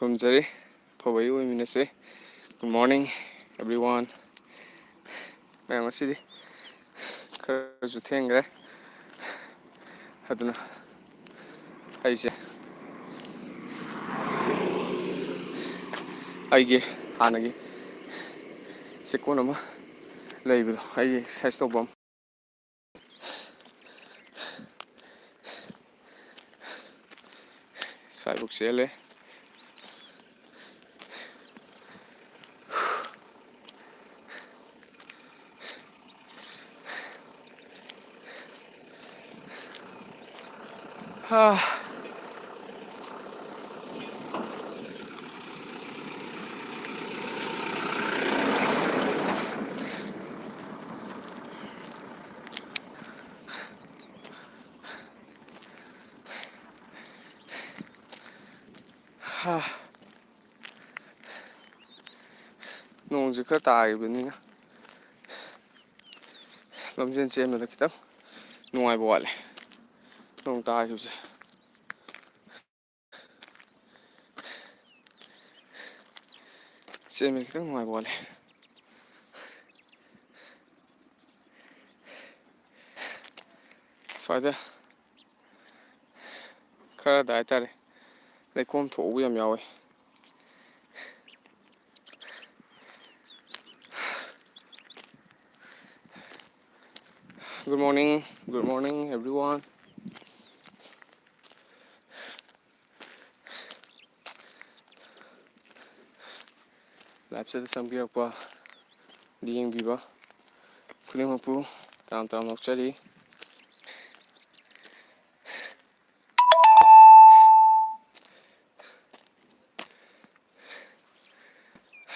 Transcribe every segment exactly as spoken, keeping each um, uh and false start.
ꯈꯨꯔꯨꯝꯖꯔꯤ꯫ ꯑꯐꯕ ꯑꯌꯨꯛ ꯑꯣꯏꯃꯤꯟꯅꯁꯦ꯫ Good morning, everyone. ꯃꯌꯥꯝ, ꯉꯁꯤꯗꯤ ꯈꯔꯁꯨ ꯊꯦꯡꯈ꯭ꯔꯦ꯫ ꯑꯗꯨꯅ ꯑꯩꯁꯦ ꯑꯩꯒꯤ ꯍꯥꯟꯅꯒꯤ ꯆꯦꯛꯀꯣꯟ ꯑꯃ ꯂꯩꯕꯗꯣ, ꯑꯩꯒꯤ ꯑꯦꯛꯁꯔꯁꯥꯏꯁ ꯇꯧꯐꯝ, ꯁ꯭ꯋꯥꯏꯐꯥꯎ ꯆꯦꯜꯂꯦ꯫ ꯍꯥ꯫ ꯍꯥ꯫ ꯅꯣꯡꯁꯦ ꯈꯔ ꯇꯥꯈꯤꯕꯅꯤꯅ ꯂꯝꯖꯦꯟ ꯆꯦꯟꯕꯗ ꯈꯤꯇꯪ ꯅꯨꯡꯉꯥꯏꯕ ꯋꯥꯠꯂꯦ, ꯅꯣꯡ ꯇꯥꯈꯤꯕꯁꯦ꯫ ꯆꯦꯟꯕ ꯈꯤꯇꯪ ꯅꯨꯡꯉꯥꯏꯕ ꯋꯥꯠꯂꯦ꯫ ꯁ꯭ꯋꯥꯏꯗ ꯈꯔꯗ ꯍꯥꯏꯇꯥꯔꯦ, ꯂꯩꯈꯣꯝ ꯊꯣꯛꯍꯧꯕ ꯌꯥꯝ ꯌꯥꯎꯋꯦ꯫ Good morning, good morning, everyone. ꯂꯥꯏꯞꯁꯤꯗ ꯆꯪꯕꯤꯔꯛꯄ, ꯌꯦꯡꯕꯤꯕ ꯈꯨꯗꯤꯡꯃꯛꯄꯨ ꯇꯔꯥꯝ ꯇꯔꯥꯝꯅ ꯑꯣꯛꯆꯔꯤ꯫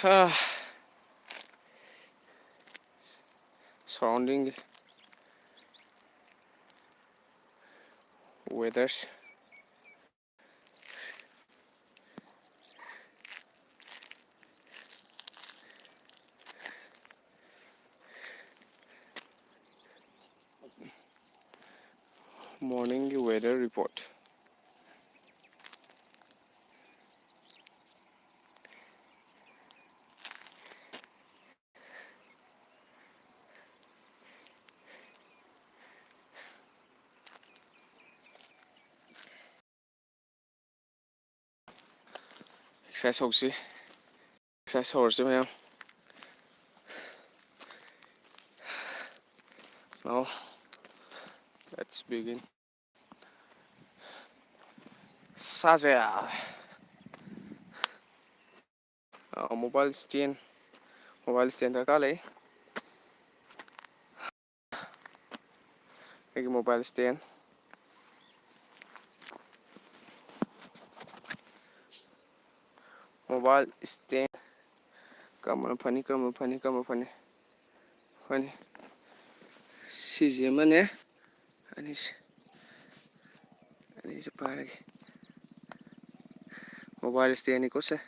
ꯍꯥ꯫ Surrounding ꯒꯤ weather ꯁꯦ꯫ Morning ꯒꯤ weather report꯫ ꯑꯦꯛꯁꯔꯁꯥꯏꯁ ꯍꯧꯁꯤ꯫ ꯑꯦꯛꯁꯔꯁꯥꯏꯁ ꯍꯧꯔꯁꯤ ꯃꯌꯥꯝ꯫ Now, let's begin. ꯁꯥꯖꯦꯜ꯫ ꯑ, mobile stand, mobile stand ꯗꯔꯀꯥꯔ ꯂꯩ꯫ ꯑꯩꯒꯤ mobile stand, mobile stand ꯀꯔꯝꯕꯅ ꯐꯅꯤ, ꯀꯔꯝꯕꯅ ꯐꯅꯤ, ꯀꯔꯝꯕꯅ ꯐꯅꯤ? ꯍꯣꯏꯅꯦ, ꯁꯤꯁꯦ ꯑꯃꯅꯦ, ꯑꯅꯤꯁꯦ, ꯑꯅꯤꯁꯦ ꯄꯥꯏꯔꯒꯦ꯫ Mobile stand ꯅꯤꯀꯣ ꯁꯦ꯫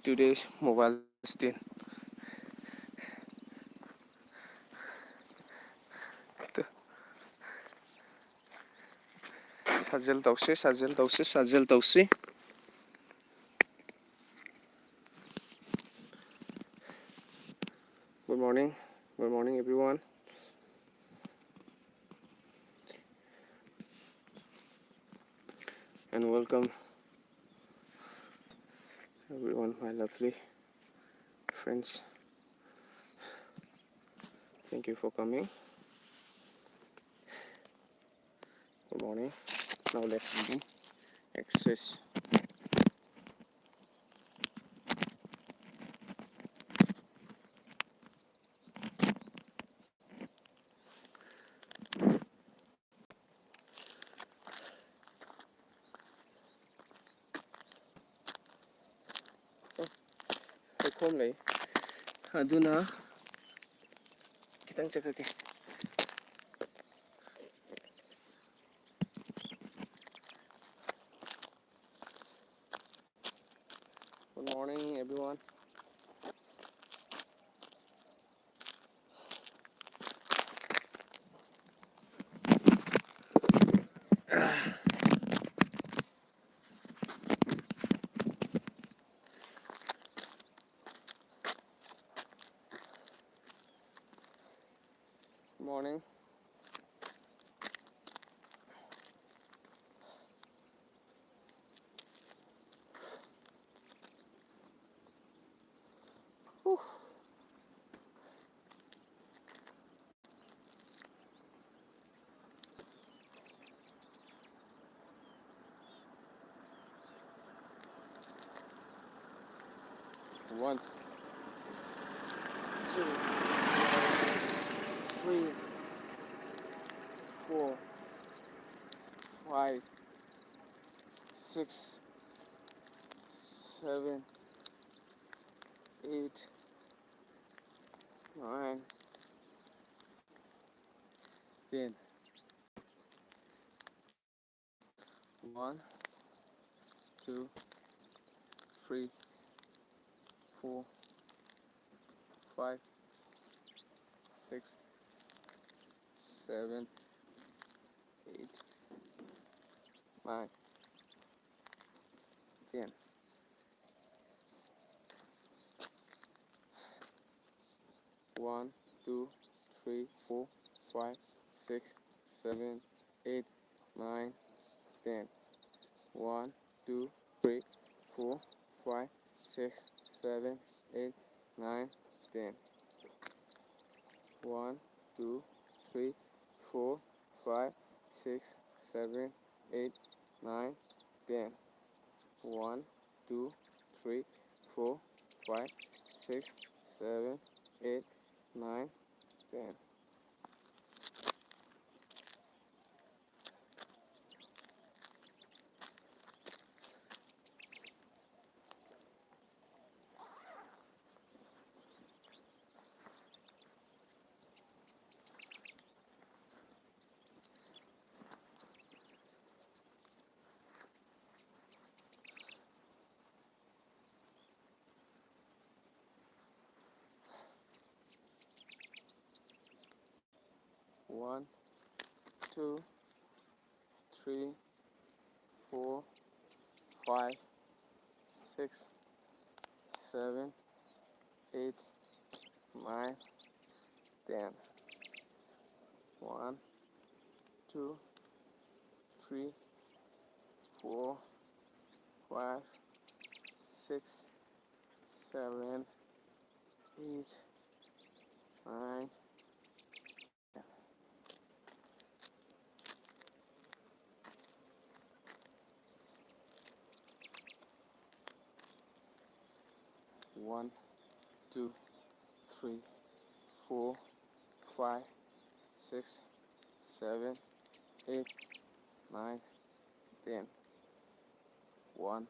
Today's mobile stand. ꯁꯥꯖꯦꯜ ꯇꯧꯁꯤ, ꯁꯥꯖꯦꯜ ꯇꯧꯁꯤ, ꯁꯥꯖꯦꯜ ꯇꯧꯁꯤ꯫ Good morning, good morning everyone, and welcome everyone, my lovely friends. Thank you for coming. Good morning. Now let's begin exercise. ꯂꯩꯈꯣꯝ ꯂꯩ, ꯑꯗꯨꯅ ꯈꯤꯇꯪ ꯆꯠꯈ꯭ꯔꯒꯦ꯫ Good morning, everyone. Morning. Three, four, five, six, seven, eight, nine, ten. One, two, three, four, five, six, seven, eight, nine, ten. One, two, three, four, five, six, seven, eight, nine, ten. One, two, three, four, five, six, seven, eight, nine, ten. One, two, three, four, five, six, seven, eight, nine, ten. One, two, three, four, five, six, seven, eight, nine, ten. One, two, three, four, five, six, seven, eight, nine, ten. One, two, three, four, five, six, seven, eight, nine, ten. One, two, three, four, five, six, seven, eight, nine, ten. One,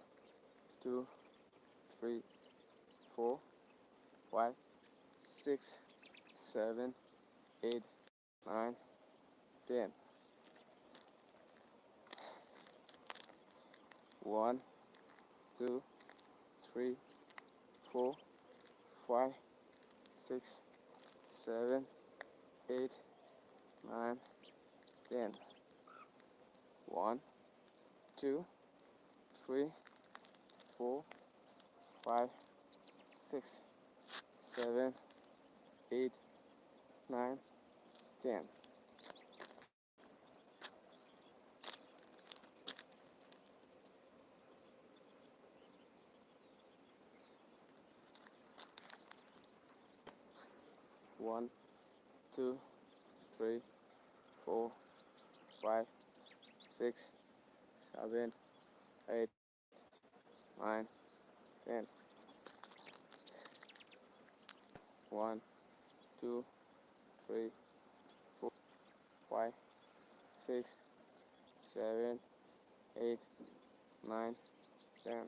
two, three, four, five, six, seven, eight, nine, ten. One, two, three, four, five, six, seven, eight, nine, ten. One, two, three, four, five, six, seven, eight, nine, ten. One, two, three, four, five, six, seven, eight, nine, ten. One, two, three, four, five, six, seven, eight, nine, ten.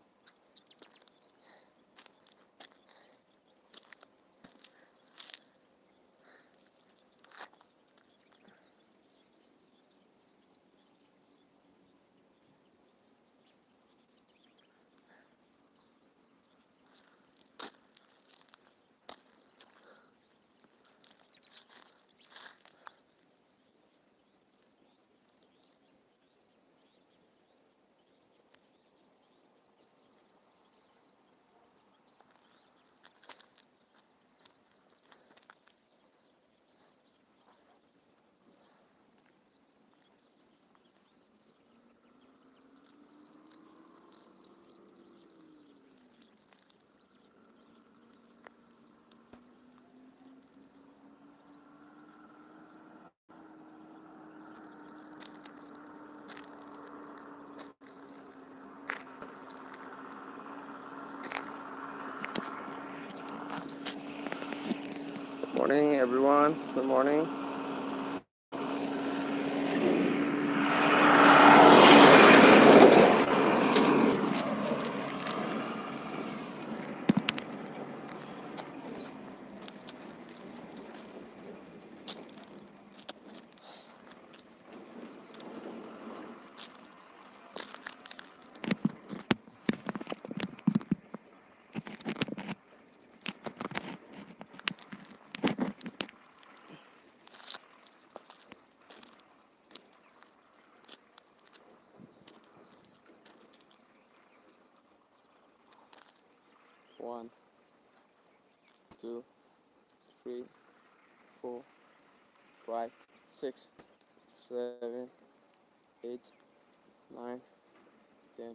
Morning, everyone. Good morning. One, two, three, four, five, six, seven, eight, nine, ten.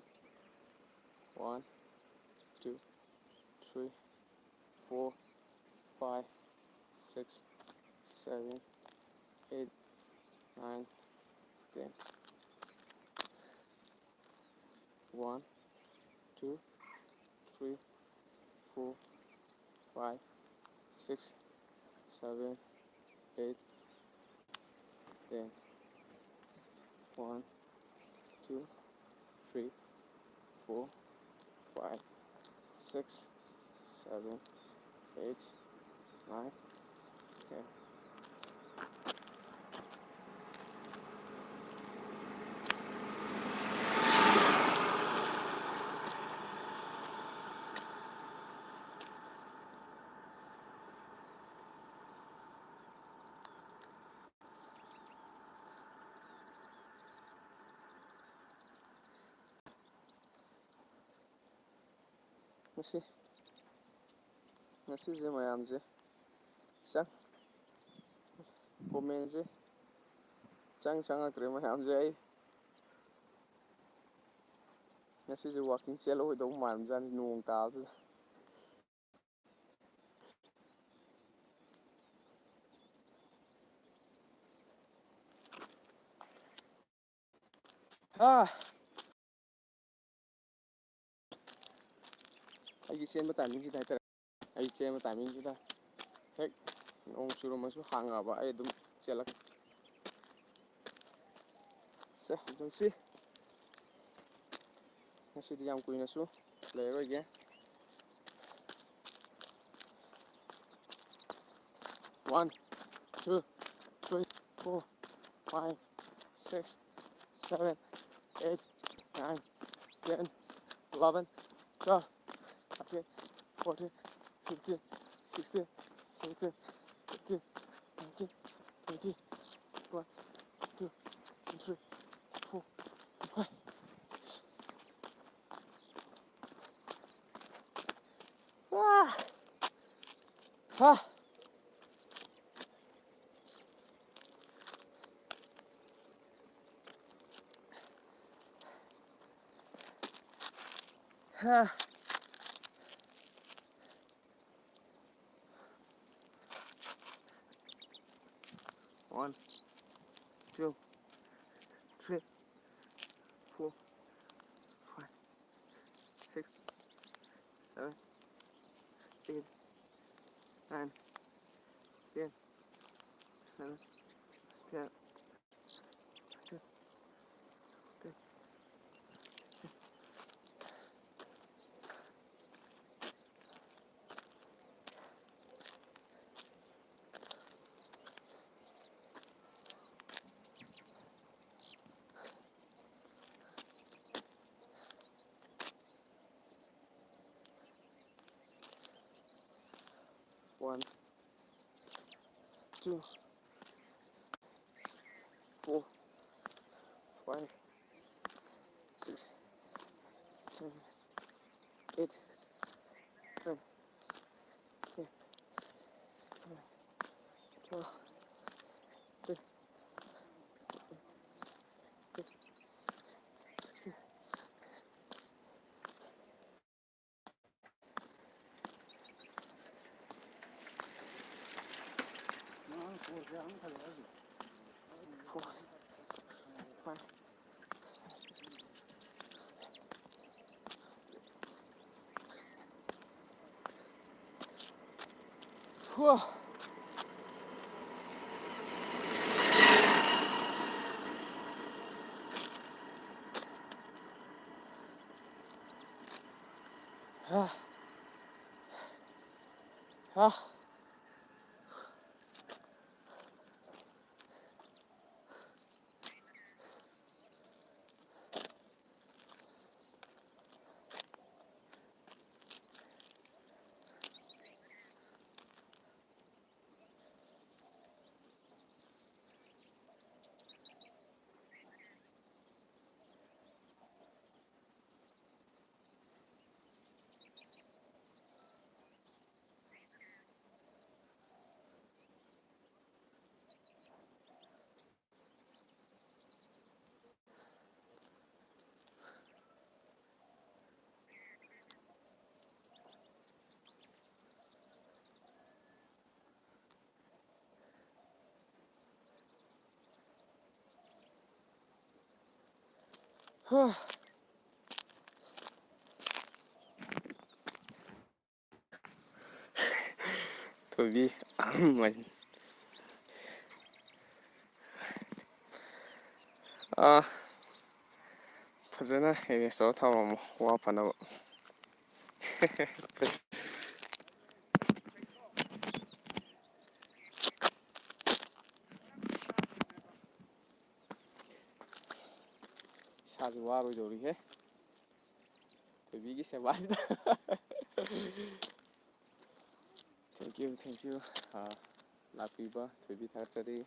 One, two, three, four, five, six, seven, eight, nine, ten. One, two, three, four, five, six, seven, eight, ten. One, two, three, four, five, six, seven, eight, nine, ten. ꯉꯁꯤ, ꯉꯁꯤꯁꯦ ꯃꯌꯥꯝꯁꯦ ꯆꯪ, comment ꯁꯦ ꯆꯪ ꯆꯪꯉꯛꯇ꯭ꯔꯦ ꯃꯌꯥꯝꯁꯦ꯫ ꯑꯩ ꯉꯁꯤꯁꯦ walking ꯆꯦꯜꯂꯛꯑꯣꯏꯗꯧ ꯃꯥꯟꯕꯖꯥꯠꯅꯤ, ꯅꯣꯡ ꯇꯥꯕꯗꯨꯗ꯫ ꯑꯥ! ꯑꯩꯒꯤ ꯆꯦꯟꯕ timing ꯁꯤꯗ ꯍꯥꯏꯇꯥꯔꯦ, ꯑꯩ ꯆꯦꯟꯕ timing ꯁꯤꯗ ꯍꯦꯛ ꯅꯣꯡ ꯆꯨꯔꯝꯃꯁꯨ ꯍꯥꯡꯉꯛꯑꯕ ꯑꯩ ꯑꯗꯨꯝ ꯆꯦꯜꯂꯛꯀꯦ꯫ ꯁꯦ, ꯍꯧꯖꯤꯛꯁꯤ ꯉꯁꯤꯗꯤ ꯌꯥꯝ ꯀꯨꯏꯅꯁꯨ ꯂꯩꯔꯔꯣꯏꯒꯦ꯫ One, two, three, four, five, six, seven, eight, nine, ten, eleven, twelve, thirteen, fourteen, fifteen, sixteen, seventeen, eighteen, nineteen, twenty, twenty-one, twenty-two, twenty-three, twenty-four, twenty-five. Ah! Ah! Ah! One, two, three, four, five, six, seven, eight, nine, ten, eleven, twelve, thirteen, fourteen, fifteen. One, two, four, five, six, seven, eight, nine, ten, eleven, twelve, thirteen, fifteen, sixteen. Four, five. Whew. ꯍꯥ꯫ ꯍꯥ꯫ ꯍꯥ꯫ ꯊꯣꯏꯕꯤ꯫ ꯑꯥ, ꯐꯖꯅ arrange ꯇꯧꯔ ꯊꯝꯃꯝꯃꯣ, ꯋꯥ ꯐꯅꯕ꯫ ꯏꯁꯥꯁꯨ ꯋꯥꯔꯣꯏꯗꯧꯔꯤꯍꯦ, ꯊꯣꯏꯕꯤꯒꯤ ꯁꯦꯕꯥꯁꯤꯗ꯫ Thank you, thank you꯫ ꯑꯥ, ꯂꯥꯛꯄꯤꯕ ꯊꯣꯏꯕꯤ ꯊꯥꯒꯠꯆꯔꯤ꯫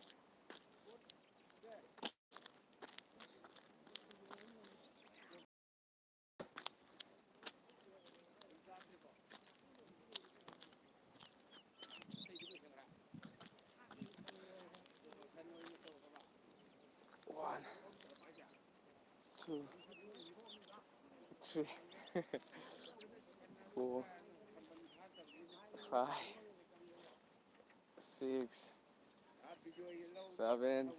One, two, three, four, five, six, seven,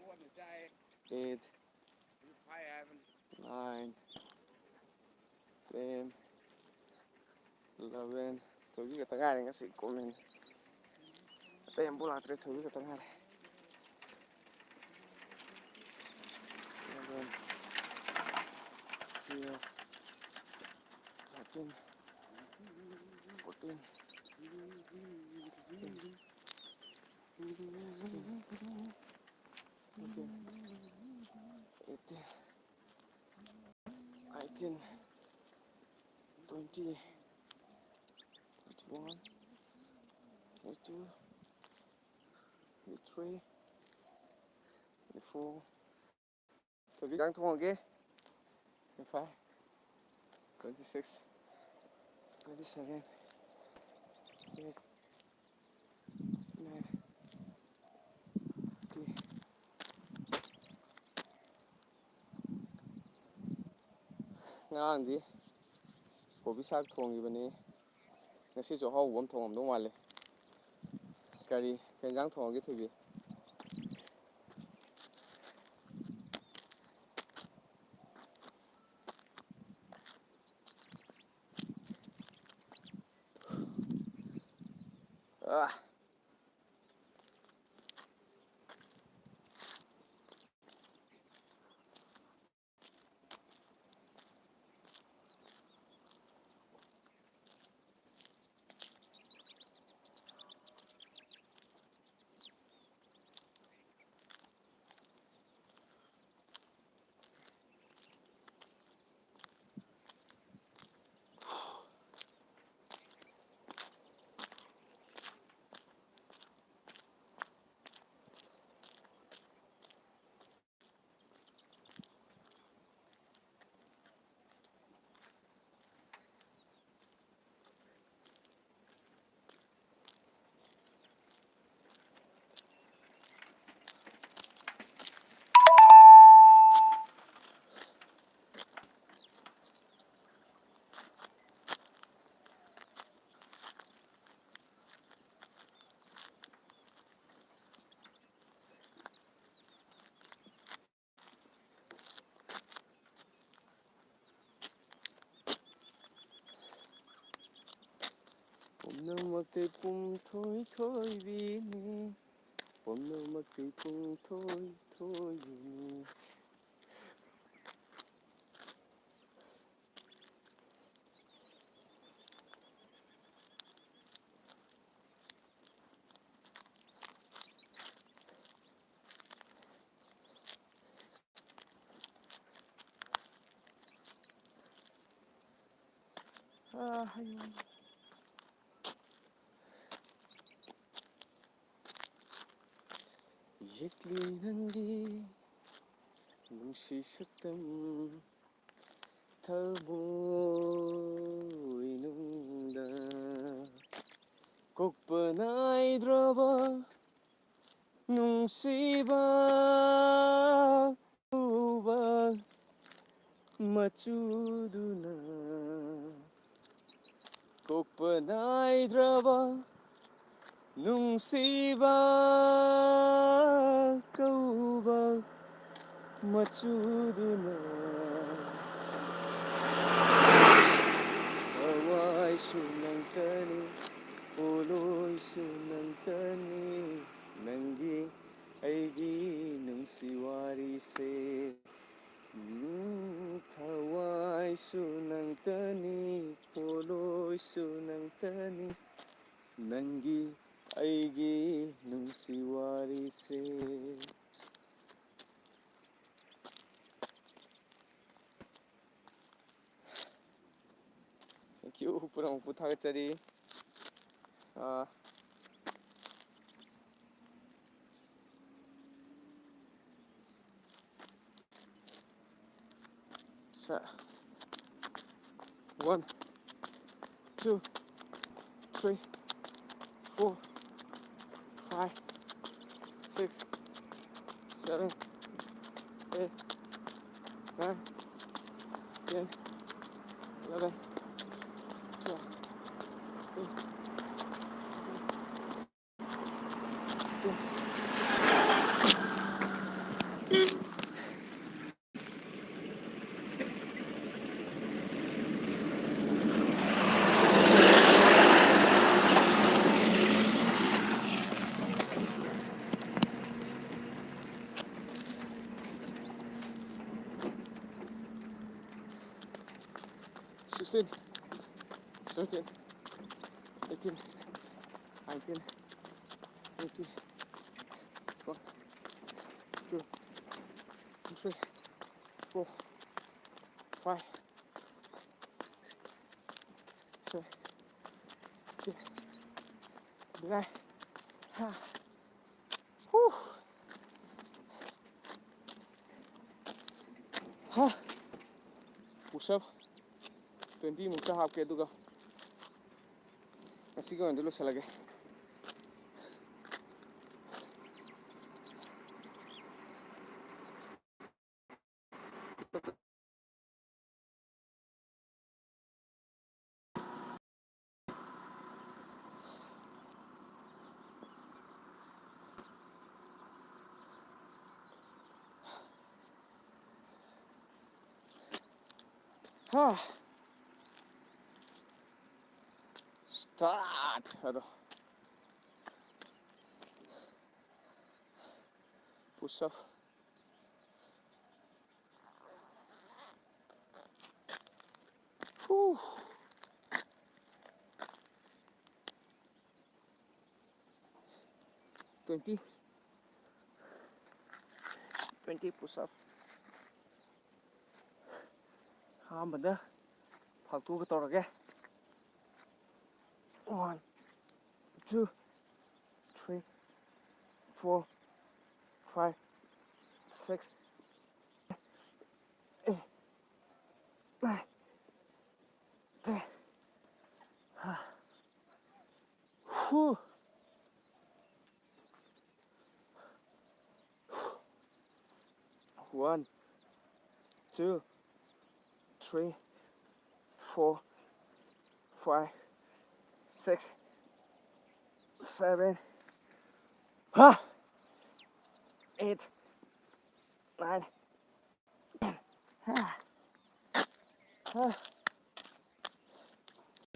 eight, nine, ten, eleven. ꯊꯣꯏꯕꯤ ꯈꯛꯇ ꯉꯥꯏꯔꯦ ꯉꯁꯤ ꯀꯣꯃꯦꯟ꯫ ꯑꯇꯩ ꯑꯝꯐꯥꯎ ꯂꯥꯛꯇ꯭ꯔꯦ, ꯊꯣꯏꯕꯤ ꯈꯛꯇ ꯉꯥꯏꯔꯦ꯫ Eleven, twelve, thirteen, fourteen, sixteen, seventeen, eighteen, nineteen, twenty, twenty-one, twenty-two, twenty-three, twenty-four, ꯊꯣꯏꯕꯤ ꯏꯟꯖꯥꯡ ꯊꯣꯡꯉꯒꯦ꯫ Twenty-five, twenty-six, twenty-seven, twenty-eight, twenty-nine, thirty. ꯉꯔꯥꯡꯗꯤ ꯀꯣꯕꯤ ꯁꯥꯛ ꯊꯣꯡꯈꯤꯕꯅꯤ꯫ ꯉꯁꯤꯁꯨ ꯑꯍꯥꯎꯕ ꯑꯃ ꯊꯣꯡꯉꯝꯗꯧ ꯃꯥꯜꯂꯦ꯫ ꯀꯔꯤ, ꯀꯩ ꯏꯟꯖꯥꯡ ꯊꯣꯡꯉꯒꯦ, ꯊꯣꯏꯕꯤ? ꯑꯥ꯫ ꯄꯨꯝꯅꯃꯛꯇꯤ ꯄꯨꯝꯊꯣꯏ ꯊꯣꯏꯕꯤꯅꯤ, ꯄꯨꯝꯅꯃꯛꯇꯤ ꯄꯨꯝꯊꯣꯏ ꯊꯣꯏꯕꯤꯅꯤ꯫ ꯑꯥ, ꯍꯌꯦꯡ꯫ ꯌꯦꯛꯂꯤ ꯅꯪꯒꯤ ꯅꯨꯡꯁꯤ ꯁꯛꯇꯝ ꯊꯃꯣꯏꯅꯨꯡꯗ ꯀꯣꯛꯄ ꯅꯥꯏꯗ꯭ꯔꯕ ꯅꯨꯡꯁꯤꯕ ꯎꯕ ꯃꯆꯨꯗꯨꯅ ꯀꯣꯛꯄ ꯅꯥꯏꯗ꯭ꯔꯕ ꯅꯨꯡꯁꯤꯕ ꯀꯧꯕ ꯃꯆꯨꯗꯨꯅ ꯊꯋꯥꯏꯁꯨ ꯅꯪꯇꯅꯤ, ꯄꯣꯂꯣꯏꯁꯨ ꯅꯪꯇꯅꯤ, ꯅꯪꯒꯤ ꯑꯩꯒꯤ ꯅꯨꯡꯁꯤ ꯋꯥꯔꯤꯁꯦ꯫ ꯎꯝ, ꯊꯋꯥꯏꯁꯨ ꯅꯪꯇꯅꯤ, ꯄꯣꯂꯣꯏꯁꯨ ꯅꯪꯇꯅꯤ, ꯅꯪꯒꯤ ꯑꯩꯒꯤ ꯅꯨꯡꯁꯤ ꯋꯥꯔꯤꯁꯦ꯫ Thank you, ꯄꯨꯝꯅꯃꯛꯄꯨ ꯊꯥꯒꯠꯆꯔꯤ꯫ ꯑꯥ, ꯁꯦ꯫ One, two, three, four, five, six, seven, eight, nine, ten, eleven, twelve, thirteen, sixteen, seventeen, eighteen, nineteen, twenty, one, two, three, four, five, ꯁꯦ꯫ ꯁꯦ꯫ ꯕꯦꯔꯥ꯫ ꯍꯥ꯫ ꯍꯨ꯫ ꯍꯥ꯫ Push up twenty ꯃꯨꯛꯇ ꯍꯥꯞꯀꯦ, ꯑꯗꯨꯒ ꯉꯁꯤꯒꯤ ꯑꯣꯏꯅꯗꯤ ꯂꯣꯏꯁꯤꯜꯂꯒꯦ꯫ ꯍꯥ꯫ Start ꯑꯗꯣ꯫ Push up. Whew. Twenty. Twenty push up. ꯑꯍꯥꯟꯕꯗ ꯐꯥꯛꯇꯣꯛꯑꯒ ꯇꯧꯔꯒꯦ꯫ One, two, three, four, five, six, eight, nine, ten. Whew. One, two, three, four, five, six, seven, ha, eight, nine, ha, ha.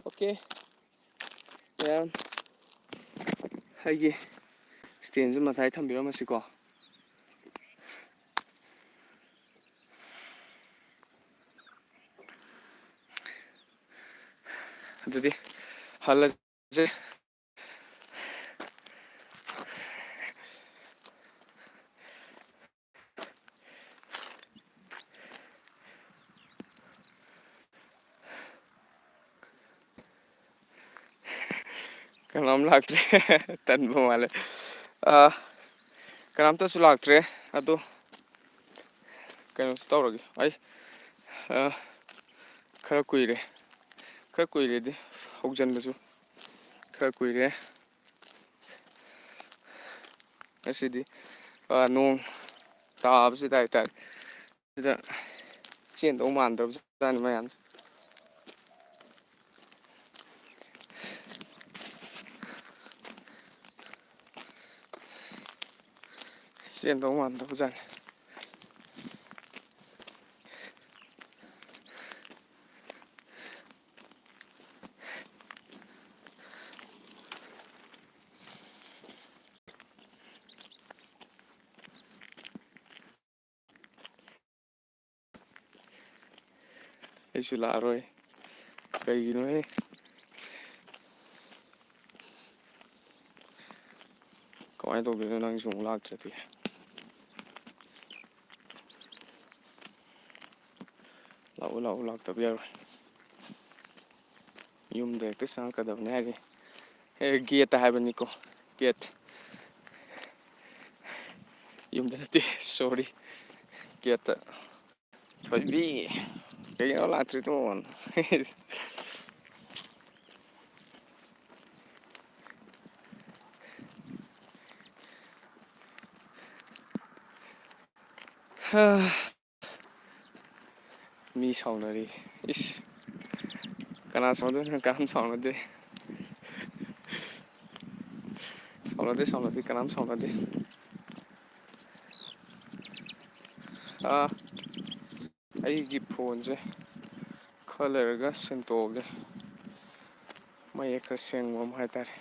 Okay. ꯃꯌꯥꯝ, ꯑꯩꯒꯤ stand ꯁꯦ ꯃꯇꯥꯏ ꯊꯝꯕꯤꯔꯝꯃꯁꯤꯀꯣ꯫ ꯑꯗꯨꯗꯤ ꯍꯜꯂꯁꯦ꯫ ꯀꯅꯥꯝ ꯂꯥꯛꯇ꯭ꯔꯦ꯫ ꯇꯟꯕ ꯃꯥꯜꯂꯦ꯫ ꯑ, ꯀꯅꯥꯝꯇꯁꯨ ꯂꯥꯛꯇ꯭ꯔꯦ꯫ ꯑꯗꯣ ꯀꯩꯅꯣꯁꯨ ꯇꯧꯔꯒꯦ ꯑꯩ꯫ ꯑ, ꯈꯔ ꯀꯨꯏꯔꯦ꯫ ꯈꯔ ꯀꯨꯏꯔꯦꯗꯤ, ꯍꯧꯖꯤꯟꯕꯁꯨ ꯈꯔ ꯀꯨꯏꯔꯦ꯫ ꯉꯁꯤꯗꯤ, ꯑ, ꯅꯣꯡ ꯇꯥꯕꯁꯤꯗ ꯍꯥꯏꯇꯥꯔꯦ꯫ ꯁꯤꯗ ꯆꯦꯟꯗꯧ ꯃꯥꯟꯗ꯭ꯔꯕꯖꯥꯠꯅꯤ ꯃꯌꯥꯝꯁꯦ꯫ ꯆꯦꯟꯗꯧ ꯃꯥꯟꯗꯕꯖꯥꯠꯅꯤ꯫ ꯑꯩꯁꯨ ꯂꯥꯛꯑꯔꯣꯏ꯫ ꯀꯩꯒꯤꯅꯣꯍꯦ? ꯀꯃꯥꯏꯅ ꯇꯧꯗꯣꯏꯅꯣ ꯅꯪꯁꯨ ꯑꯃꯨꯛ ꯂꯥꯛꯇ꯭ꯔꯗꯤ? ꯂꯥꯛꯎ, ꯂꯥꯛꯎ, ꯂꯥꯛꯇꯕ ꯌꯥꯔꯣꯏ꯫ ꯌꯨꯝꯗ ꯍꯦꯛꯇ ꯆꯪꯉꯛꯀꯗꯕꯅꯤ ꯍꯥꯏꯔꯤ꯫ ꯑꯦ, ꯒꯦꯠꯇ ꯍꯥꯏꯕꯅꯤꯀꯣ, ꯒꯦꯠ꯫ ꯌꯨꯝꯗ ꯅꯠꯇꯦ, ꯁꯣꯔꯤ, ꯒꯦꯠꯇ꯫ ꯊꯣꯏꯕꯤ, ꯀꯩꯒꯤꯅꯣ ꯂꯥꯛꯇ꯭ꯔꯤꯗꯣ? ꯍꯥ꯫ ꯃꯤ ꯁꯥꯎꯅꯔꯤ꯫ ꯏꯁ꯫ ꯀꯅꯥ ꯁꯥꯎꯅꯗꯣꯏꯅꯣ? ꯀꯅꯥꯝ ꯁꯥꯎꯅꯗꯦ꯫ ꯁꯥꯎꯅꯗꯦ, ꯁꯥꯎꯅꯗꯦ, ꯀꯅꯥꯝ ꯁꯥꯎꯅꯗꯦ꯫ ꯑꯥ, ꯑꯩꯒꯤ ꯐꯣꯟꯁꯦ ꯈꯔ ꯂꯩꯔꯒ ꯁꯤꯟꯇꯣꯛꯑꯒꯦ꯫ ꯃꯌꯦꯛ ꯈꯔ ꯁꯦꯡꯕ ꯑꯃ ꯍꯥꯏꯇꯥꯔꯦ꯫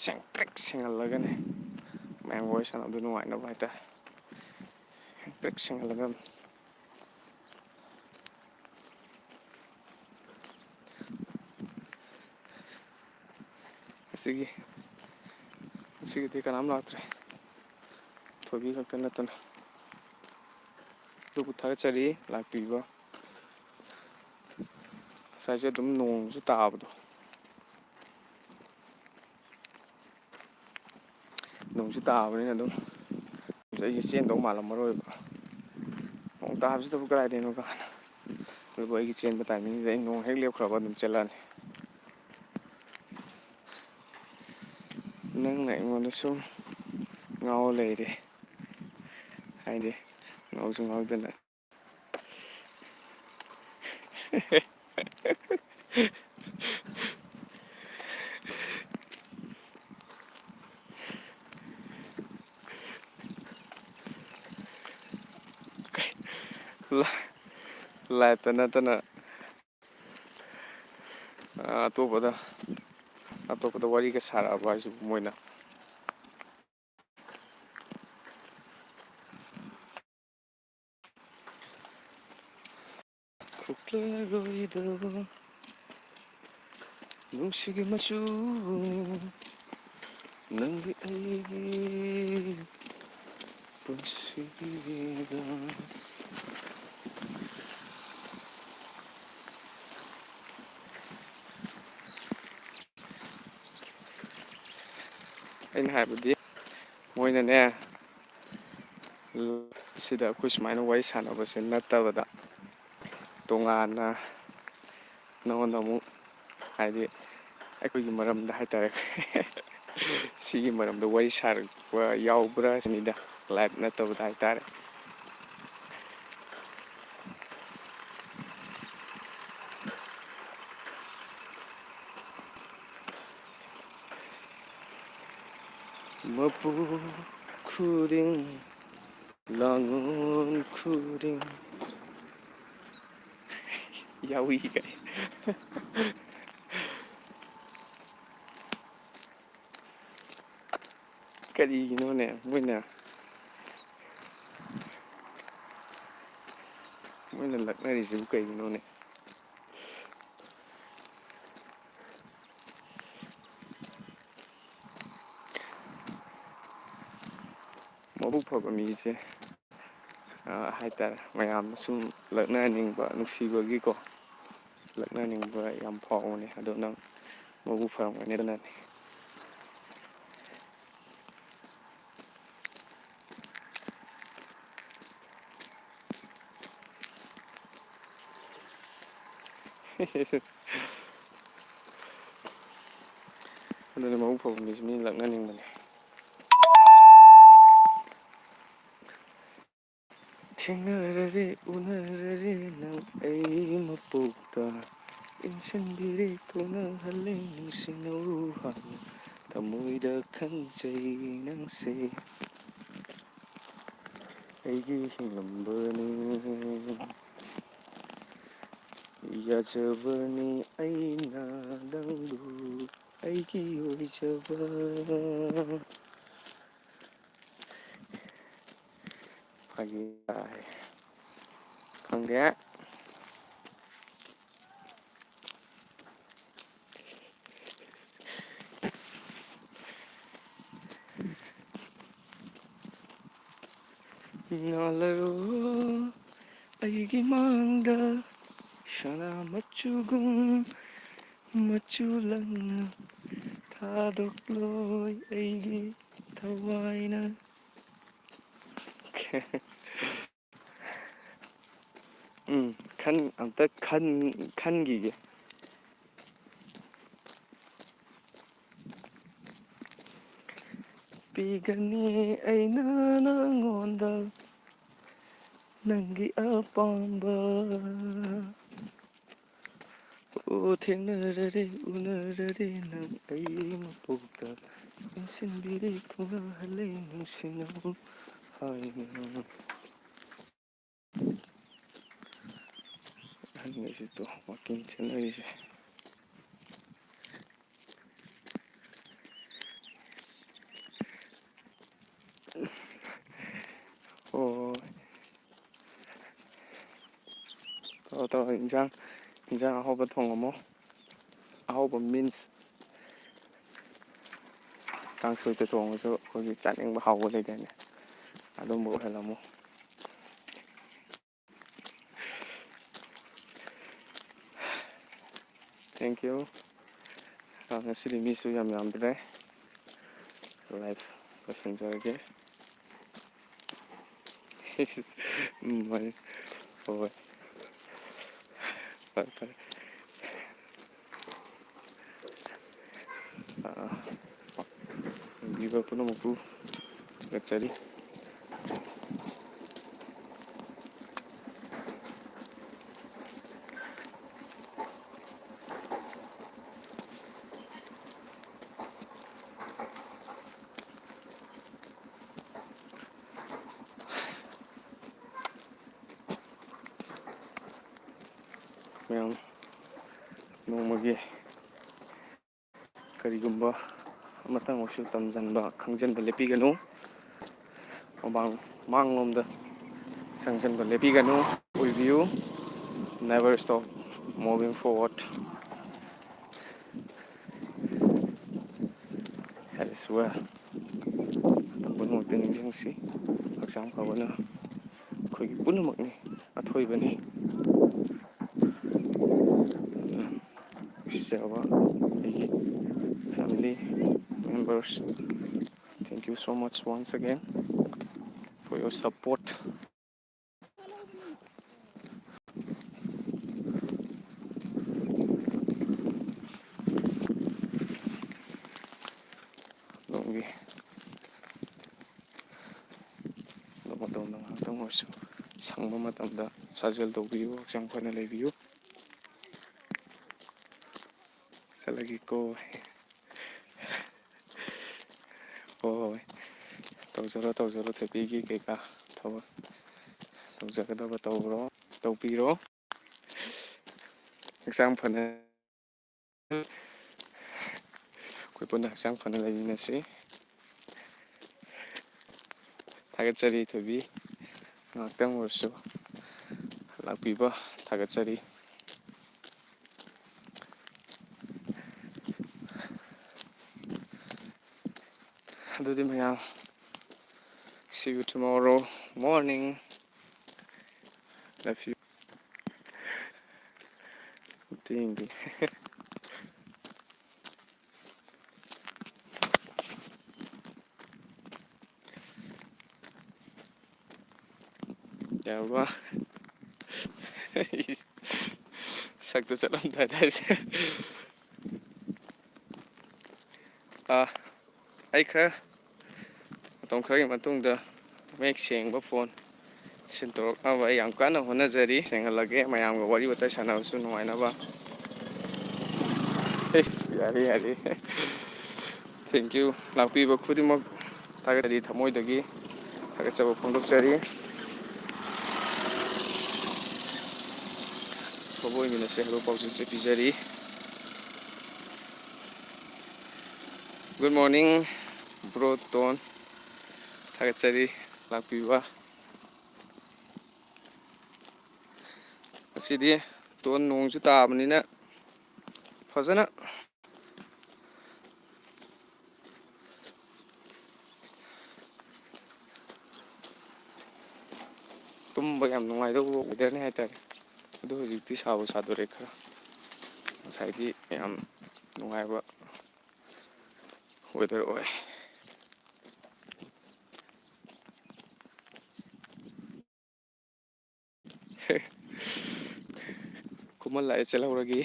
ꯁꯦꯡꯇ꯭ꯔꯤꯛ ꯁꯦꯡꯍꯜꯂꯒꯅꯦ ꯃꯌꯥꯝ ꯋꯥꯔꯤ ꯁꯥꯟꯅꯕꯗ ꯅꯨꯡꯉꯥꯏꯅꯕ ꯍꯥꯏꯇꯥꯔꯦ꯫ ꯁꯦꯡꯇ꯭ꯔꯤꯛ ꯁꯦꯡꯍꯜꯂꯒ꯫ ꯑꯁꯤꯒꯤ, ꯑꯁꯤꯒꯤꯗꯤ ꯀꯅꯥꯝ ꯂꯥꯛꯇ꯭ꯔꯦ, ꯊꯣꯏꯕꯤ ꯈꯛꯇ ꯅꯠꯇꯅ꯫ ꯑꯗꯨꯕꯨ ꯊꯥꯒꯠꯆꯔꯤ ꯂꯥꯛꯄꯤꯕ꯫ ꯉꯁꯥꯏꯁꯦ ꯑꯗꯨꯝ ꯅꯣꯡꯁꯨ ꯇꯥꯕꯗꯣ, ꯅꯣꯡꯁꯨ ꯇꯥꯕꯅꯤꯅ ꯑꯗꯨꯝ ꯑꯩꯁꯦ ꯆꯦꯟꯗꯧ ꯃꯥꯜꯂꯝꯃꯔꯣꯏꯕ, ꯅꯣꯡ ꯇꯥꯕꯁꯤꯗꯕꯨ ꯀꯗꯥꯏꯗꯩꯅꯣ ꯀꯥꯏꯅ꯫ ꯑꯗꯨꯕꯨ ꯑꯩꯒꯤ ꯆꯦꯟꯕ ꯇꯥꯏꯃꯤꯡꯁꯤꯗ ꯑꯩ ꯅꯣꯡ ꯍꯦꯛ ꯂꯦꯞꯈ꯭ꯔꯕ ꯑꯗꯨꯝ ꯆꯦꯜꯂꯛꯑꯅꯤ꯫ ꯅꯪꯅ ꯑꯩꯉꯣꯟꯗ ꯁꯨꯝ ꯉꯥꯎ ꯂꯩꯔꯦ, ꯍꯥꯏꯗꯤ ꯉꯥꯎꯁꯨ ꯉꯥꯎꯗꯅ꯫ ꯂꯥꯏꯞꯇ ꯅꯠꯇꯅ, ꯑ, ꯑꯇꯣꯞꯄꯗ, ꯑꯇꯣꯞꯄꯗ ꯋꯥꯔꯤꯒ ꯁꯥꯔꯛꯑꯕ ꯍꯥꯏꯁꯤꯕꯨ ꯃꯣꯏꯅ? ꯈꯨꯛꯂꯔꯣꯏꯗꯕ ꯅꯨꯡꯁꯤꯒꯤ ꯃꯆꯨ, ꯅꯪꯗꯤ ꯑꯩꯒꯤ ꯄꯨꯟꯁꯤꯗ꯫ ꯑꯩꯅ ꯍꯥꯏꯕꯗꯤ, ꯃꯣꯏꯅꯅꯦ, ꯁꯤꯗ ꯑꯩꯈꯣꯏ ꯁꯨꯃꯥꯏꯅ ꯋꯥꯔꯤ ꯁꯥꯟꯅꯕꯁꯦ ꯅꯠꯇꯕꯗ, ꯇꯣꯉꯥꯟꯅ ꯅꯉꯣꯟꯗ ꯑꯃꯨꯛ, ꯍꯥꯏꯗꯤ, ꯑꯩꯈꯣꯏꯒꯤ ꯃꯔꯝꯗ ꯍꯥꯏꯇꯥꯔꯦ, ꯁꯤꯒꯤ ꯃꯔꯝꯗ ꯋꯥꯔꯤ ꯁꯥꯔꯛꯄ ꯌꯥꯎꯕ꯭ꯔꯥ ꯁꯤꯅꯤꯗ, ꯂꯥꯏꯞ ꯅꯠꯇꯕꯗ ꯍꯥꯏꯇꯥꯔꯦ꯫ ꯃꯄꯨ ꯈꯨꯗꯤꯡ, ꯂꯥꯡꯉꯣꯟ ꯈꯨꯗꯤꯡ ꯌꯥꯎꯏ ꯀꯥꯏ꯫ ꯀꯔꯤꯒꯤꯅꯣꯅꯦ ꯃꯣꯏꯅ, ꯃꯣꯏꯅ ꯂꯛꯅꯔꯤꯁꯤꯕꯨ ꯀꯩꯒꯤꯅꯣꯅꯦ? ꯃꯕꯨꯛ ꯐꯕ ꯃꯤꯁꯦ, ꯑ, ꯍꯥꯏꯇꯥꯔꯦ, ꯃꯌꯥꯝꯅ ꯁꯨꯝ ꯂꯛꯅꯍꯟꯅꯤꯡꯕ, ꯅꯨꯡꯁꯤꯕꯒꯤꯀꯣ, ꯂꯛꯅꯅꯤꯡꯕ ꯌꯥꯝ ꯐꯥꯎꯕꯅꯤ, ꯑꯗꯣ ꯅꯪ ꯃꯕꯨꯛ ꯐꯔꯝꯒꯅꯤ ꯑꯗꯨꯅꯅꯤ꯫ ꯑꯗꯨꯅ ꯃꯕꯨꯛ ꯐꯕ ꯃꯤꯁꯦ ꯃꯤꯅ ꯂꯛꯅꯅꯤꯡꯕꯅꯦ꯫ ꯊꯦꯡꯅꯔꯔꯦ, ꯎꯅꯔꯔꯦ ꯅꯪ ꯑꯩ ꯃꯄꯣꯛꯇ, ꯏꯟꯁꯤꯟꯕꯤꯔꯦ, ꯊꯨꯅꯍꯜꯂꯦ, ꯅꯨꯡꯁꯤꯅꯧ ꯍꯥꯏꯅ ꯊꯃꯣꯏꯗ ꯈꯟꯖꯩ ꯅꯪꯁꯦ꯫ ꯑꯩꯒꯤ ꯍꯤꯡꯂꯝꯕꯅꯤ, ꯌꯥꯖꯕꯅꯤ ꯑꯩꯅ ꯅꯪꯕꯨ ꯑꯩꯒꯤ ꯑꯣꯏꯖꯕ꯫ ꯐꯥꯒꯤ ꯇꯥꯏ꯫ ꯈꯪꯗꯦ꯫ ꯉꯥꯜꯂꯔꯣ ꯑꯩꯒꯤ ꯃꯥꯡꯗ, ꯁꯅꯥ ꯃꯆꯨꯒꯨꯝ ꯃꯆꯨ ꯂꯪꯅ ꯊꯥꯗꯣꯛꯂꯣꯏ ꯑꯩꯒꯤ ꯊꯋꯥꯏꯅ꯫ ꯎꯝ, ꯈꯟ-, ꯑꯝꯇ ꯈꯟ-, ꯈꯟꯈꯤꯒꯦ꯫ ꯄꯤꯒꯅꯤ ꯑꯩꯅ ꯅꯉꯣꯟꯗ ꯅꯪꯒꯤ ꯑꯄꯥꯝꯕ꯫ ꯑꯣ, ꯊꯦꯡꯅꯔꯔꯦ, ꯎꯅꯔꯔꯦ ꯅꯪ ꯑꯩ ꯃꯄꯣꯛꯇ, ꯏꯟꯁꯤꯟꯕꯤꯔꯦ, ꯊꯨꯡꯅꯍꯜꯂꯦ, ꯅꯨꯡꯁꯤꯅꯧ ꯍꯥꯏꯅ꯫ ꯑꯍꯟꯈꯩꯁꯤ ꯇꯣ ꯋꯥꯛꯀꯤꯡ ꯆꯦꯟꯅꯔꯤꯁꯦ꯫ ꯑꯣ꯫ ꯇꯧꯔꯣ, ꯇꯧꯔꯣ, ꯏꯟꯖꯥꯡ, ꯏꯟꯖꯥꯡ ꯑꯍꯥꯎꯕ ꯊꯣꯡꯉꯝꯃꯣ꯫ ꯑꯍꯥꯎꯕ means ꯀꯥꯡꯁꯣꯏꯇ ꯊꯣꯡꯉꯁꯨ ꯑꯩꯈꯣꯏꯒꯤ ꯆꯥꯅꯤꯡꯕ ꯍꯥꯎꯕ ꯂꯩꯗꯥꯏꯅꯦ, ꯑꯗꯨꯝꯕ ꯑꯣꯏꯍꯜꯂꯝꯃꯣ꯫ Thank you. ꯑ, ꯉꯁꯤꯗꯤ ꯃꯤꯁꯨ ꯌꯥꯝ ꯌꯥꯝꯗ꯭ꯔꯦ꯫ Live ꯂꯣꯏꯁꯤꯟꯖꯔꯒꯦ꯫ ꯎꯝ, ꯍꯣꯏ꯫ ꯍꯣꯏ꯫ ꯐꯔꯦ, ꯐꯔꯦ꯫ ꯑ, ꯌꯦꯡꯕꯤꯕ ꯄꯨꯝꯅꯃꯛꯄꯨ ꯊꯥꯒꯠꯆꯔꯤ꯫ ꯃꯌꯥꯝ ꯅꯣꯡꯃꯒꯤ ꯀꯔꯤꯒꯨꯝꯕ ꯑꯃꯇꯪ ꯑꯣꯏꯁꯨ ꯇꯝꯖꯟꯕ, ꯈꯪꯖꯟꯕ ꯂꯦꯞꯄꯤꯒꯅꯨ꯫ ꯃꯃꯥꯡ, ꯃꯥꯡꯂꯣꯝꯗ ꯆꯪꯁꯤꯟꯕ ꯂꯦꯞꯄꯤꯒꯅꯨ꯫ ꯑꯣꯏꯕꯤꯌꯨ꯫ Never stop moving forward as well. ꯃꯇꯝ ꯄꯨꯝꯅꯃꯛꯇ ꯅꯤꯡꯁꯤꯡꯁꯤ꯫ ꯍꯛꯆꯥꯡ ꯐꯕꯅ ꯑꯩꯈꯣꯏꯒꯤ ꯄꯨꯝꯅꯃꯛꯅꯤ, ꯑꯊꯣꯏꯕꯅꯤ꯫ ꯅꯨꯡꯁꯤꯖꯔꯕ ꯑꯩꯒꯤ family members, thank you so much once again for your support. ꯅꯣꯡꯒꯤ ꯅꯣꯡꯃ ꯇꯧꯅ ꯉꯥꯏꯍꯥꯛꯇꯪ ꯑꯣꯏꯔꯁꯨ ꯁꯪꯕ ꯃꯇꯝꯗ ꯁꯥꯖꯦꯜ ꯇꯧꯕꯤꯌꯨ, ꯍꯛꯆꯥꯡ ꯐꯅ ꯂꯩꯕꯤꯌꯨ꯫ ꯆꯠꯂꯒꯦꯀꯣ꯫ ꯍꯣꯏ, ꯍꯣꯏ꯫ ꯇꯧꯖꯔꯣ, ꯇꯧꯖꯔꯣ꯫ ꯊꯣꯏꯕꯤꯒꯤ ꯀꯩꯀꯥ ꯊꯕꯛ ꯇꯧꯖꯒꯗꯕ ꯇꯧꯔꯣ, ꯇꯧꯕꯤꯔꯣ꯫ ꯍꯛꯆꯥꯡ ꯐꯅ ꯑꯩꯈꯣꯏ ꯄꯨꯟꯅ ꯍꯛꯆꯥꯡ ꯐꯅ ꯂꯩꯃꯤꯟꯅꯁꯤ꯫ ꯊꯥꯒꯠꯆꯔꯤ ꯊꯣꯏꯕꯤ, ꯉꯥꯏꯍꯥꯛꯇꯪ ꯑꯣꯏꯔꯁꯨ ꯂꯥꯛꯄꯤꯕ ꯊꯥꯒꯠꯆꯔꯤ꯫ ꯑꯗꯨꯗꯤ ꯃꯌꯥꯝ, see you tomorrow morning. Love you. ꯑꯝꯇ ꯌꯦꯡꯒꯦ꯫ ꯌꯥꯕ꯫ ꯁꯛꯇꯨ ꯆꯠꯂꯝꯗꯥꯏꯗ ꯍꯥꯏꯁꯦ꯫ ꯑꯥ, ꯑꯩ ꯈꯔ, ꯃꯇꯝ ꯈꯔꯒꯤ ꯃꯇꯨꯡꯗ ꯃꯌꯦꯛ ꯁꯦꯡꯕ ꯐꯣꯟ ꯁꯤꯟꯗꯣꯔꯛꯅꯕ ꯑꯩ ꯌꯥꯝ ꯀꯟꯅ ꯍꯣꯠꯅꯖꯔꯤ꯫ ꯁꯦꯡꯍꯜꯂꯒꯦ, ꯃꯌꯥꯝꯒ ꯋꯥꯔꯤ ꯋꯥꯇꯥꯏ ꯁꯥꯟꯅꯕꯁꯨ ꯅꯨꯡꯉꯥꯏꯅꯕ꯫ ꯑꯦꯁ, ꯌꯥꯔꯦ, ꯌꯥꯔꯦ꯫ Thank you꯫ ꯂꯥꯛꯄꯤꯕ ꯈꯨꯗꯤꯡꯃꯛ ꯊꯥꯒꯠꯆꯔꯤ, ꯊꯃꯣꯏꯗꯒꯤ ꯊꯥꯒꯠꯆꯕ ꯐꯣꯡꯗꯣꯛꯆꯔꯤ꯫ ꯑꯐꯕ ꯑꯣꯏꯃꯤꯟꯅꯁꯦ ꯍꯥꯏꯕ ꯄꯥꯎꯖꯦꯜꯁꯦ ꯄꯤꯖꯔꯤ꯫ Good morning, bro tone. ꯊꯥꯒꯠꯆꯔꯤ ꯂꯥꯛꯄꯤꯕ꯫ ꯉꯁꯤꯗꯤ ꯇꯣꯟ ꯅꯣꯡꯁꯨ ꯇꯥꯕꯅꯤꯅ ꯐꯖꯅ ꯇꯨꯝꯕ ꯌꯥꯝ ꯅꯨꯡꯉꯥꯏꯗꯧꯕ weatherꯅꯤ ꯍꯥꯏꯇꯥꯔꯦ꯫ ꯑꯗꯨ ꯍꯧꯖꯤꯛꯇꯤ ꯁꯥꯕꯨ ꯁꯥꯗꯣꯔꯦ ꯈꯔ꯫ ꯉꯁꯥꯏꯗꯤ ꯌꯥꯝ ꯅꯨꯡꯉꯥꯏꯕ weather ꯑꯣꯏ꯫ ꯈꯨꯃꯟ ꯂꯥꯛꯑꯦ, ꯆꯦꯜꯍꯧꯔꯒꯦ꯫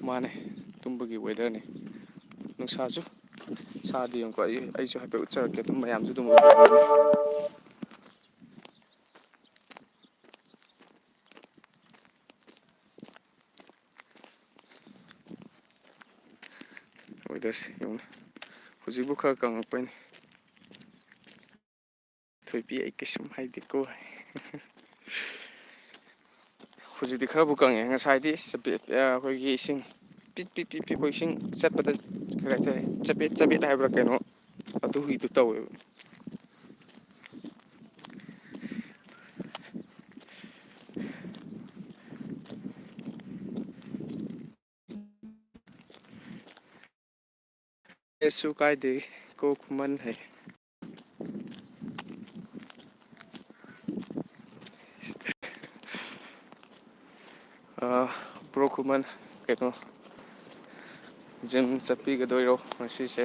ꯃꯥꯅꯦ, ꯇꯨꯝꯕꯒꯤ weatherꯅꯤ꯫ ꯅꯨꯡꯁꯥꯁꯨ ꯁꯥꯗꯦ ꯌꯦꯡꯉꯨꯀꯣ, ꯑꯩ, ꯑꯩꯁꯨ ꯍꯥꯏꯐꯦꯠ ꯎꯠꯆꯔꯛꯀꯦ, ꯑꯗꯨꯝ ꯃꯌꯥꯝꯁꯨ ꯑꯗꯨꯝ ꯎꯕꯤꯔꯝꯒꯅꯤ꯫ Weatherꯁꯦ ꯌꯦꯡꯉꯨꯅꯦ, ꯍꯧꯖꯤꯛꯄꯨ ꯈꯔ ꯀꯪꯉꯛꯄꯩꯅꯤ꯫ "ꯊꯣꯏꯕꯤ, ꯑꯩ ꯀꯩꯁꯨꯝ ꯍꯥꯏꯗꯦꯀꯣ" ꯍꯥꯏ꯫ ꯍꯧꯖꯤꯛꯇꯤ ꯈꯔꯕꯨ ꯀꯪꯉꯦ꯫ ꯉꯁꯥꯏꯗꯤ ꯆꯕꯦꯠ-, ꯑ, ꯑꯩꯈꯣꯏꯒꯤ ꯏꯁꯤꯡ ꯄꯤꯠ ꯄꯤꯠ ꯄꯤꯠ ꯄꯤꯠ, ꯑꯩꯈꯣꯏ ꯏꯁꯤꯡ ꯆꯠꯄꯗ, ꯀꯔꯤ ꯍꯥꯏꯇꯥꯔꯦ, ꯆꯕꯦꯠ ꯆꯕꯦꯠ ꯍꯥꯏꯕ꯭ꯔꯥ ꯀꯩꯅꯣ, ꯑꯗꯨꯒꯤꯗꯨ ꯇꯧꯋꯦꯕ꯫ ꯀꯩꯁꯨ ꯀꯥꯏꯗꯦ ꯀꯣ, ꯈꯨꯃꯟ ꯍꯥꯏ꯫ ꯑ, bro ꯈꯨꯃꯟ, ꯀꯩꯅꯣ, ꯖꯤꯝ ꯆꯠꯄꯤꯒꯗꯣꯏꯔꯣ ꯉꯁꯤꯁꯦ?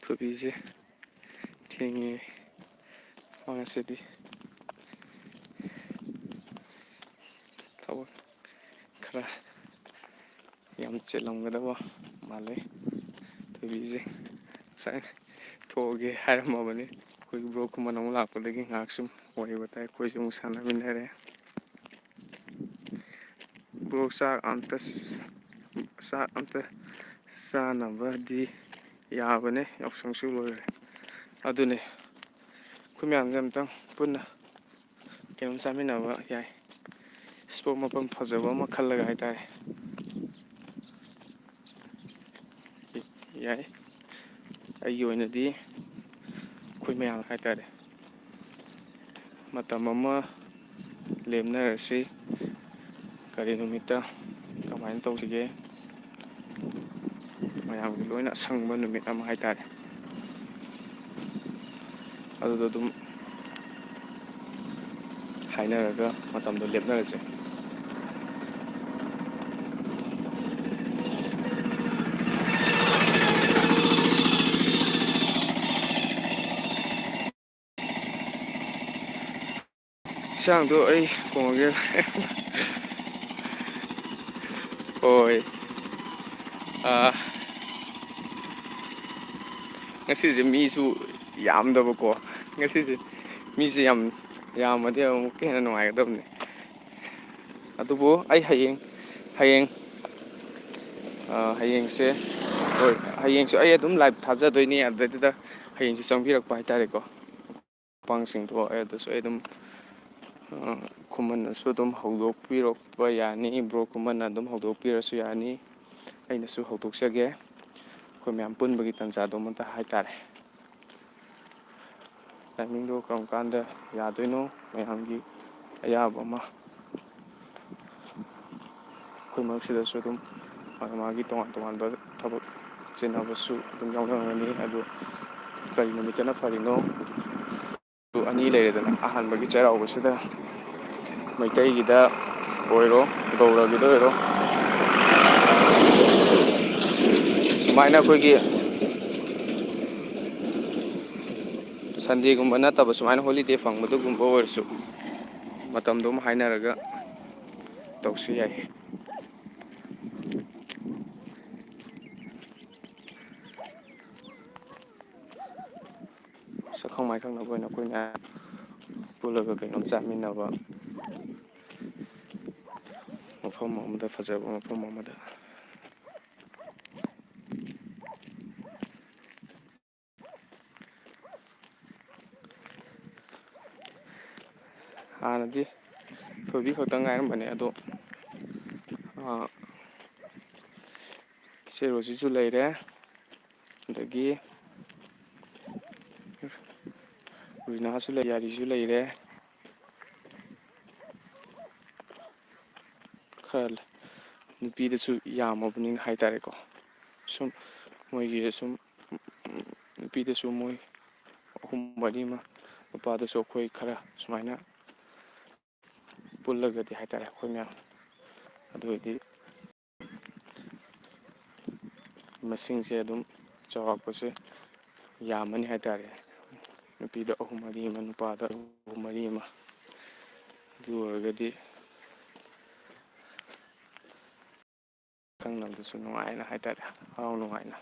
ꯊꯣꯏꯕꯤꯁꯦ ꯊꯦꯡꯉꯦ ꯉꯁꯤꯗꯤ꯫ ꯊꯕꯛ ꯈꯔ ꯌꯥꯝ ꯆꯤꯜꯂꯝꯒꯗꯕ ꯃꯥꯜꯂꯦ ꯊꯣꯏꯕꯤꯁꯦ꯫ ꯉꯁꯥꯏ ꯊꯣꯛꯑꯒꯦ ꯍꯥꯏꯔꯝꯃꯕꯅꯤ꯫ ꯑꯩꯈꯣꯏꯒꯤ ꯕ꯭ꯔꯣ ꯈꯨꯃꯟ ꯑꯃꯨꯛ ꯂꯥꯛꯄꯗꯒꯤ ꯉꯥꯏꯍꯥꯛ ꯁꯨꯝ ꯋꯥꯔꯤ ꯋꯥꯇꯥꯏ ꯑꯩꯈꯣꯏꯁꯨ ꯑꯃꯨꯛ ꯁꯥꯟꯅꯃꯤꯟꯅꯔꯦ꯫ ꯕ꯭ꯔꯣ, ꯆꯥꯛ ꯑꯝꯇ ꯆꯥꯛ ꯑꯝꯇ ꯆꯥꯅꯕꯗꯤ ꯌꯥꯕꯅꯦ, ꯌꯥꯎꯁꯪꯁꯨ ꯂꯣꯏꯔꯦ꯫ ꯑꯗꯨꯅꯦ, ꯑꯩꯈꯣꯏ ꯃꯌꯥꯝꯁꯦ ꯑꯝꯇꯪ ꯄꯨꯟꯅ ꯀꯩꯅꯣꯝ ꯆꯥꯃꯤꯟꯅꯕ ꯌꯥꯏ꯫ ꯏꯁꯄꯣꯠ ꯃꯐꯝ ꯐꯖꯕ ꯑꯃ ꯈꯜꯂꯒ ꯍꯥꯏꯇꯥꯔꯦ꯫ ꯌꯥꯏ꯫ ꯑꯩꯒꯤ ꯑꯣꯏꯅꯗꯤ ꯑꯩꯈꯣꯏ ꯃꯌꯥꯝ ꯍꯥꯏꯇꯥꯔꯦ, ꯃꯇꯝ ꯑꯃ ꯂꯦꯞꯅꯔꯁꯤ꯫ ꯀꯔꯤ ꯅꯨꯃꯤꯠꯇ ꯀꯃꯥꯏꯅ ꯇꯧꯁꯤꯒꯦ? ꯃꯌꯥꯝꯒꯤ ꯂꯣꯏꯅ ꯑꯁꯪꯕ ꯅꯨꯃꯤꯠ ꯑꯃ ꯍꯥꯏꯇꯥꯔꯦ꯫ ꯑꯗꯨꯗ ꯑꯗꯨꯝ ꯍꯥꯏꯅꯔꯒ ꯃꯇꯝꯗꯣ ꯂꯦꯞꯅꯔꯁꯦ꯫ ꯏꯟꯁꯥꯡꯗꯣ ꯑꯩ ꯊꯣꯡꯉꯒꯦ꯫ ꯍꯣꯏ꯫ ꯑꯥ, ꯉꯁꯤꯁꯦ ꯃꯤꯁꯨ ꯌꯥꯝꯗꯕꯀꯣ꯫ ꯉꯁꯤꯁꯦ ꯃꯤꯁꯦ ꯌꯥꯝ ꯌꯥꯝꯃꯗꯤ ꯑꯃꯨꯛꯀ ꯍꯦꯟꯅ ꯅꯨꯡꯉꯥꯏꯒꯗꯕꯅꯤ꯫ ꯑꯗꯨꯕꯨ ꯑꯩ ꯍꯌꯦꯡ, ꯍꯌꯦꯡ, ꯑꯥ, ꯍꯌꯦꯡꯁꯦ, ꯍꯣꯏ, ꯍꯌꯦꯡꯁꯨ ꯑꯩ ꯑꯗꯨꯝ ꯂꯥꯏꯚ ꯊꯥꯖꯗꯣꯏꯅꯤ꯫ ꯑꯗꯨꯗꯩꯗꯨꯗ ꯍꯌꯦꯡꯁꯦ ꯆꯪꯕꯤꯔꯛꯄ ꯍꯥꯏꯇꯥꯔꯦꯀꯣ꯫ ꯄꯥꯡꯁꯤꯡꯗꯣ ꯑꯩ ꯑꯗꯨꯁꯨ ꯑꯩ ꯑꯗꯨꯝ, ꯑꯥ, ꯀꯨꯃꯟꯅꯁꯨ ꯑꯗꯨꯝ ꯍꯧꯗꯣꯛꯄꯤꯔꯛꯄ ꯌꯥꯅꯤ, ꯕ꯭ꯔꯣ ꯀꯨꯃꯟꯅ ꯑꯗꯨꯝ ꯍꯧꯗꯣꯛꯄꯤꯔꯁꯨ ꯌꯥꯅꯤ꯫ ꯑꯩꯅꯁꯨ ꯍꯧꯗꯣꯛꯆꯒꯦ, ꯑꯩꯈꯣꯏ ꯃꯌꯥꯝ ꯄꯨꯟꯕꯒꯤ ꯇꯥꯟꯖꯥꯗꯣ ꯑꯃꯇ ꯍꯥꯏꯇꯥꯔꯦ꯫ ꯇꯥꯏꯃꯤꯡꯗꯣ ꯀꯔꯝ ꯀꯥꯟꯗ ꯌꯥꯗꯣꯏꯅꯣ, ꯃꯌꯥꯝꯒꯤ ꯑꯌꯥꯕ ꯑꯃ꯫ ꯑꯩꯈꯣꯏ ꯃꯔꯛꯁꯤꯗꯁꯨ ꯑꯗꯨꯝ ꯃꯥꯒꯤ ꯃꯥꯒꯤ ꯇꯣꯉꯥꯟ ꯇꯣꯉꯥꯟꯕ ꯊꯕꯛ ꯆꯤꯟꯅꯕꯁꯨ ꯑꯗꯨꯝ ꯌꯥꯎꯅꯔꯝꯒꯅꯤ꯫ ꯑꯗꯨ ꯀꯔꯤ ꯅꯨꯃꯤꯠꯇꯅ ꯐꯔꯤꯅꯣ? ꯑꯗꯨ ꯑꯅꯤ ꯂꯩꯔꯦꯗꯅ, ꯑꯍꯥꯟꯕꯒꯤ ꯆꯩꯔꯥꯎꯕꯁꯤꯗ ꯃꯩꯇꯩꯒꯤꯗ ꯑꯣꯏꯔꯣ, ꯒꯧꯔꯒꯤꯗ ꯑꯣꯏꯔꯣ, ꯁꯨꯃꯥꯏꯅ ꯑꯩꯈꯣꯏꯒꯤ ꯁꯟꯗꯦꯒꯨꯝꯕ ꯅꯠꯇꯕ ꯁꯨꯃꯥꯏꯅ ꯍꯣꯂꯤꯗꯦ ꯐꯪꯕꯗꯨꯒꯨꯝꯕ ꯑꯣꯏꯔꯁꯨ ꯃꯇꯝꯗꯣ ꯑꯃ ꯍꯥꯏꯅꯔꯒ ꯇꯧꯁꯨ ꯌꯥꯏ꯫ ꯁꯛꯈꯪ ꯃꯥꯏꯈꯪꯅꯕ ꯑꯣꯏꯅ ꯑꯩꯈꯣꯏ ꯃꯌꯥꯝ ꯄꯨꯜꯂꯒ ꯀꯩꯅꯣꯝ ꯆꯥꯃꯤꯟꯅꯕ ꯃꯐꯝ ꯑꯃꯗ, ꯐꯖꯕ ꯃꯐꯝ ꯑꯃꯗ꯫ ꯍꯥꯟꯅꯗꯤ ꯊꯣꯏꯕꯤ ꯈꯛꯇꯪ ꯉꯥꯏꯔꯝꯕꯅꯦ, ꯑꯗꯣ, ꯑꯥ, ꯏꯆꯦ ꯔꯣꯖꯤꯁꯨ ꯂꯩꯔꯦ, ꯑꯗꯒꯤ ꯔꯤꯅꯥꯁꯨ ꯂꯩ, ꯌꯥꯔꯤꯁꯨ ꯂꯩꯔꯦ꯫ ꯈꯔ ꯅꯨꯄꯤꯗꯁꯨ ꯌꯥꯝꯃꯕꯅꯤꯅ ꯍꯥꯏꯇꯥꯔꯦꯀꯣ, ꯁꯨꯝ ꯃꯣꯏꯒꯤ ꯁꯨꯝ ꯅꯨꯄꯤꯗꯁꯨ ꯃꯣꯏ ꯑꯍꯨꯝ ꯃꯔꯤ ꯑꯃ, ꯅꯨꯄꯥꯗꯁꯨ ꯑꯩꯈꯣꯏ ꯈꯔ ꯁꯨꯃꯥꯏꯅ ꯄꯨꯜꯂꯒꯗꯤ ꯍꯥꯏꯇꯥꯔꯦ, ꯑꯩꯈꯣꯏ ꯃꯌꯥꯝ, ꯑꯗꯨ ꯑꯣꯏꯔꯗꯤ ꯃꯁꯤꯡꯁꯦ ꯑꯗꯨꯝ ꯆꯥꯎꯔꯥꯛꯄꯁꯦ ꯌꯥꯝꯃꯅꯤ ꯍꯥꯏꯇꯥꯔꯦ꯫ ꯅꯨꯄꯤꯗ ꯑꯍꯨꯝ ꯃꯔꯤ ꯑꯃ, ꯅꯨꯄꯥꯗ ꯑꯍꯨꯝ ꯃꯔꯤ ꯑꯃ, ꯑꯗꯨ ꯑꯣꯏꯔꯒꯗꯤ ꯈꯪꯅꯕꯗꯁꯨ ꯅꯨꯡꯉꯥꯏꯅ ꯍꯥꯏꯇꯥꯔꯦ, ꯍꯔꯥꯎ ꯅꯨꯡꯉꯥꯏꯅ꯫